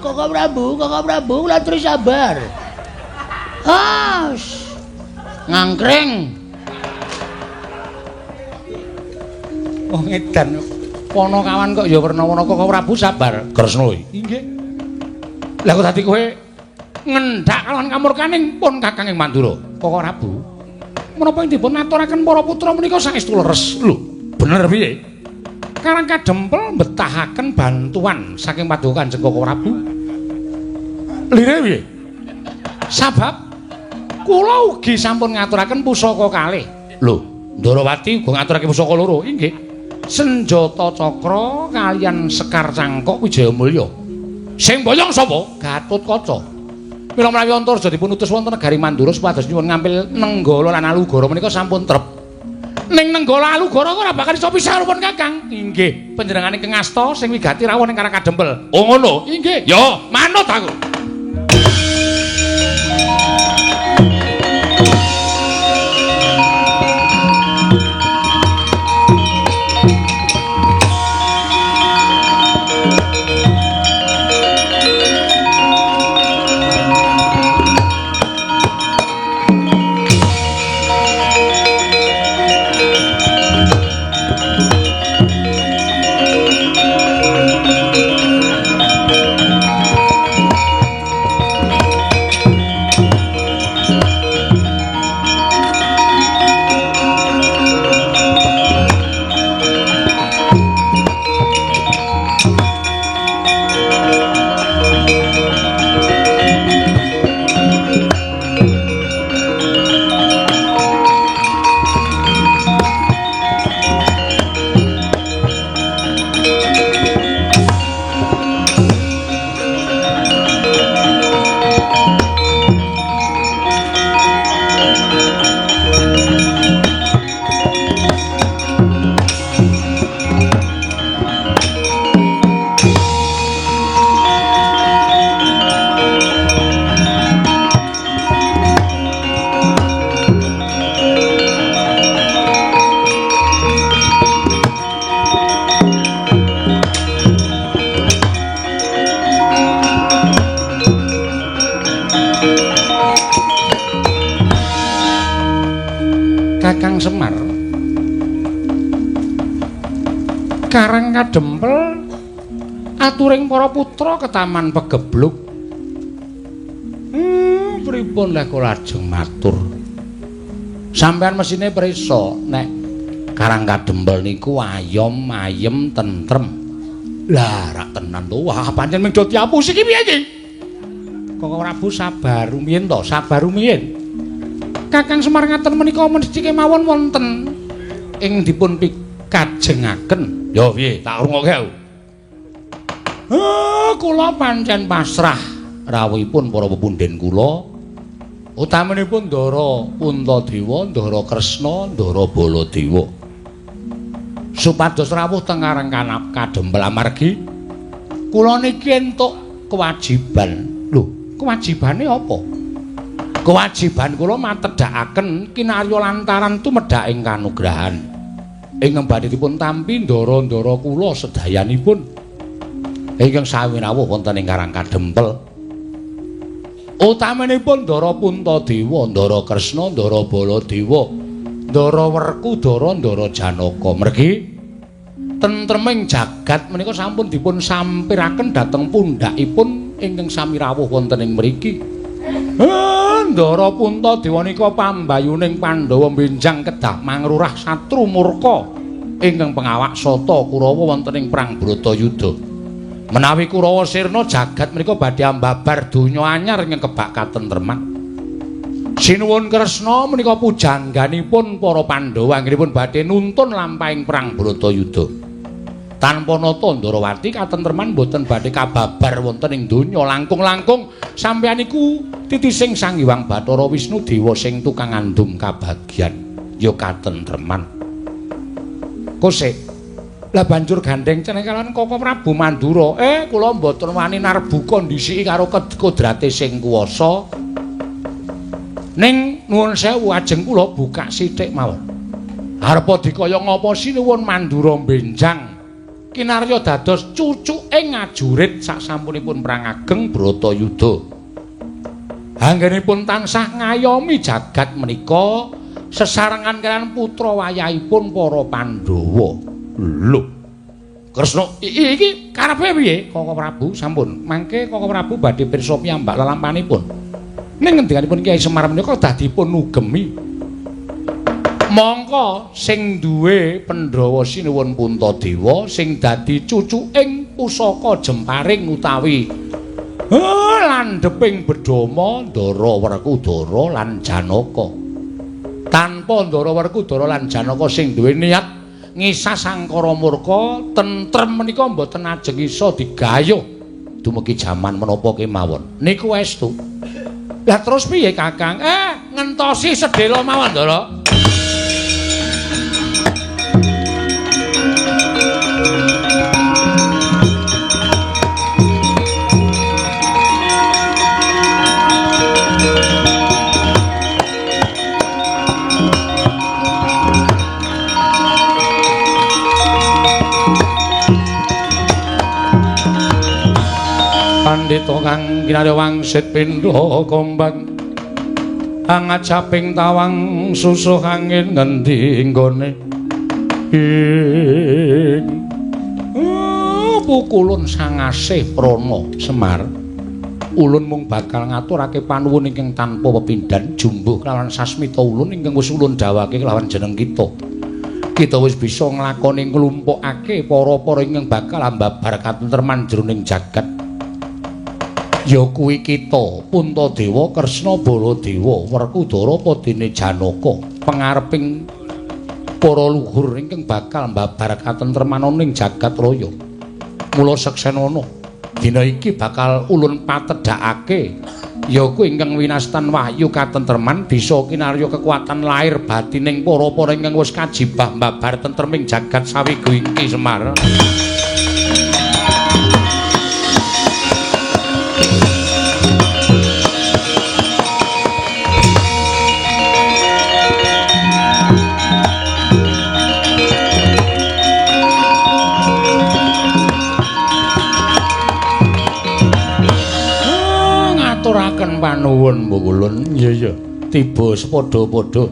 Koko Prabu, Koko Prabu kula aturi sabar. Ah, ngangkring. Wong edan. Ponokawan kok ya werna-werna Koko Prabu sabar. Kresna inggih. Lah kok dadi kowe ngendhak kalawan kamurkaning pun Kakang ing Mandura. Koko Prabu. Menapa ing dipun aturaken para putra menika saestu leres. Lho, bener piye? Karang Kadempel mbetahaken bantuan saking Paduka Kanjeng Koko Prabu. Lire piye? Sabab kula ugi sampun ngaturaken pusaka kalih. Lho, Ndarawati uga ngaturake pusaka loro. Inggih. Senjata cakra kaliyan Sekar Cangkok Wijayamulya. Sing boyong sapa? Gatotkaca. Mila menawi Antarja dipun utus wonten negari Mandura supados nyuwun ngampil Nenggala lan Alugoro menika sampun trep. Ning Nenggala Alugoro ora bakal iso pisah pun Kakang. Inggih, panjenengane kengasta sing wigati rawuh ning Karang Kadempel. Oh ngono. Inggih. Ya, manut aku. Kakang Semar. Karang Kadempel aturing para putra ketaman pegebluk. Pripun lek kula lajeng matur? Sampeyan mesine prisa nek Karang Kadempel niku ayom ayem tentrem. Lah rak tenan to. Wah, pancen mung do diapusi iki piye iki? Koko Prabu sabar rumiyin to, sabar rumiyin. Kakang Semar ngaten menika mesti kemawon wonten ing dipun pikajengaken. Ya piye, tak rungokke aku. Kula pancen pasrah rawuhipun para pepundhen kula. Utaminipun Ndara Puntadewa, Ndara Kresna, Ndara Baladewa. Supados rawuh teng Karang Kadempel amargi kula niki entuk kewajiban. Lho, kewajibane apa? Kewajiban kula matedhakaken kinarya lantaran tumedhak ing kanugrahan. Ingkang badhe dipun tampi ndara-ndara kula sedayanipun ingkang sami rawuh wonten ing Karang Kadempel. Utaminipun Ndara Puntadewa, Ndara Kresna, Ndara Baladewa, Ndara Werkudara, Ndara Janaka. Mergi tentreming jagat menika sampun dipun sampiraken dhateng pundhakipun ingkang sami rawuh wonten ing mriki. Ndara Puntadewa nika pambayuning Pandhawa benjang kedah mangrurah satru murka ingkang pengawak sata Kurawa wonten ing perang Bratayuda. Menawi Kurawa sirna jagat menika badhe ambabar donya anyar ingkang kebak katentreman. Sinuwun Kresna menika pujangganipun para Pandhawa anggenipun badhe nuntun lampahing perang Bratayuda. Tanpa nata Ndarawati katentreman boten badhe kababar wonten ing donya. Langkung-langkung sampeyan iku titising Sang Hyang Bathara Wisnu Dewa sing tukang ngandum kabagyan ya katentreman. Kosek lah banjur gandeng ceneng kalian Koko Prabu Mandura. Kula mboten wani narbuka ndhisiki karo kodrate sing kuwasa. Ning nuwun sewu ajeng kula buka sithik mawon. Arepa dikaya ngapa sinuwun Mandura benjang kinarya dados cucuke ngajurit sasampunipun perang ageng Bratayuda. Anggenipun tansah ngayomi jagat menika sesarengan kalian putra wayahipun para Pandhawa. Lho, Kresna iki karepe piye? Koko Prabu sampun mangke Koko Prabu badhe pirsa piyambak lelampanipun. Ning ngendikanipun Kyai Semar menika kedah dipun ugemi. Mongko sing duwe Pandhawa sinuwun Puntadewa sing dadi cucuking pusaka jemparing utawi landheping bedama Ndara Werkudara lan Janaka. Tanpa Ndara Werkudara lan Janaka sing duwe niat ngisas angkara murka tentrem menika mboten ajeng iso digayuh dumugi jaman menapa kemawon. Niku estu. Lah terus piye Kakang? Ngentosi sedhela mawon, Ndara. Pandhita kang kinarya wangsit pindha kombang angajaping tawang susuh angin ngendi nggone ing pukulun sangasih prana Semar. Ulun mung bakal ngaturake panuwun ingkang tanpa pepindhan jumbuh kelawan sasmita ulun ingkang wis ulun dawake kelawan jeneng kita. Kita wis bisa nglakoni nglumpukake para-para ingkang bakal ambabar katentreman jroning jagat. Ya kuwi kita Puntadewa, Kresna, Baladewa, Werkudara padene Janaka, pengareping para luhur ingkang bakal mbabar katentreman ning jagat raya. Mula seksenana dina iki bakal ulun patedhakake ya kuwi ingkang winastan wahyu katentreman bisa kinarya kekuatan lahir batining para-para ingkang wis kajibah mbabar tentreming jagat sawigu iki Semar. Ngaturaken panuwun Mbok Ulun. Iya iya, tiba sepadha-padha.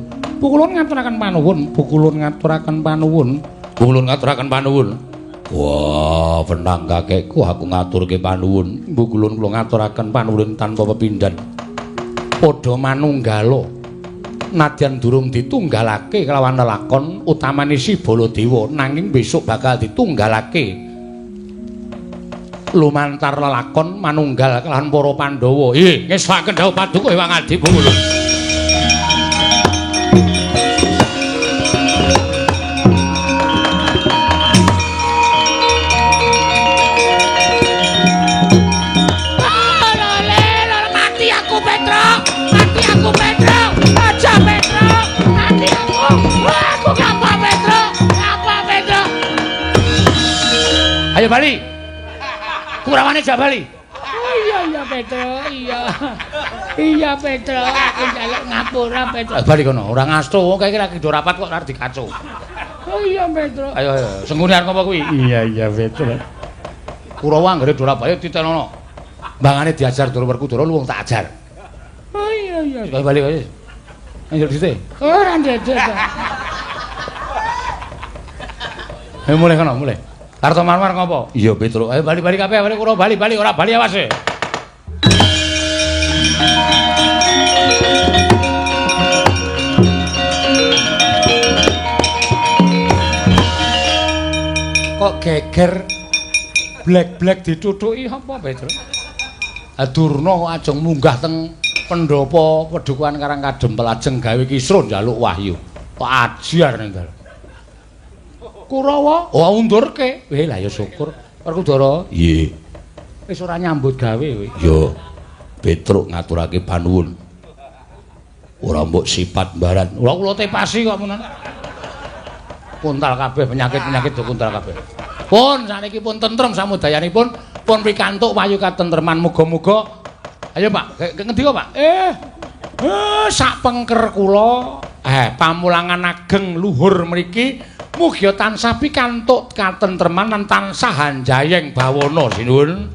Pukulun ngaturaken panuwun, pukulun ngaturaken panuwun. Pukulun ngaturaken panuwun. Wah, wenang kakekku aku ngaturke panuwun. Pukulun kula ngaturaken panuwun tanpa pepindhan. Padha manunggala. Nadyan durung ditunggalake kelawan lelakon utamane si Baladewa, nanging besok bakal ditunggalake lumantar lelakon manunggal kelawan para Pandhawa. Nggih, ngestokaken dawuh paduka Hyang Adi Pukulun. Mati aku Petro, mati aku Petro, aja Petro, mati aku, aku ngapa Petro, ngapa Petro? Ayo bali. Kurawane jak bali. Oh iya iya Petro, iya. Iya Petro, aku njaluk ngapura Petro. Bali kono, ora ngasto wong kae lagi do rapat kok arep dikaco. Oh iya Petro. Ayo ayo, senggune arep apa kuwi? Iya iya Petro. Kurawa anggere do rapat ayo titenono. Mbangane diajar Ndara Werkudara luwung tak ajar. Oh iya iya. Ayo bali ayo. Ayo dite. Ora ndedek. Ayo mulih kono, mulih. Kartomarmar ngopo? Iya Petro. Ayo bali-bali kabeh, bali Kurawa bali-bali ora bali awas e. Kok geger blek-blek ditutuki apa Petro? Durna kok ajeng munggah teng pendhapa Padukuhan Karang Kadempel ajeng gawe kisruh njaluk wahyu. Kok ajar ning dalan. Kurawa, oh undurke. Weh lah ya syukur. Werkudara, nggih. Wis ora nyambut gawe kowe. Ya. Petruk ngaturake panuwun. Ora mbok sipat mbaran. Ora kula tepasi kok menan. Kuntal kabeh penyakit-penyakit do kuntal kabeh. Pun saniki pun tentrem samudayanipun, pun pikantuk wahyu katentreman muga-muga. Ayo Pak, ngendi kok Pak? Sak pengker kula, pamulangan ageng luhur mriki mugia tansah pikantuk katentreman lan tansah hanjayeng bawana sinuwun.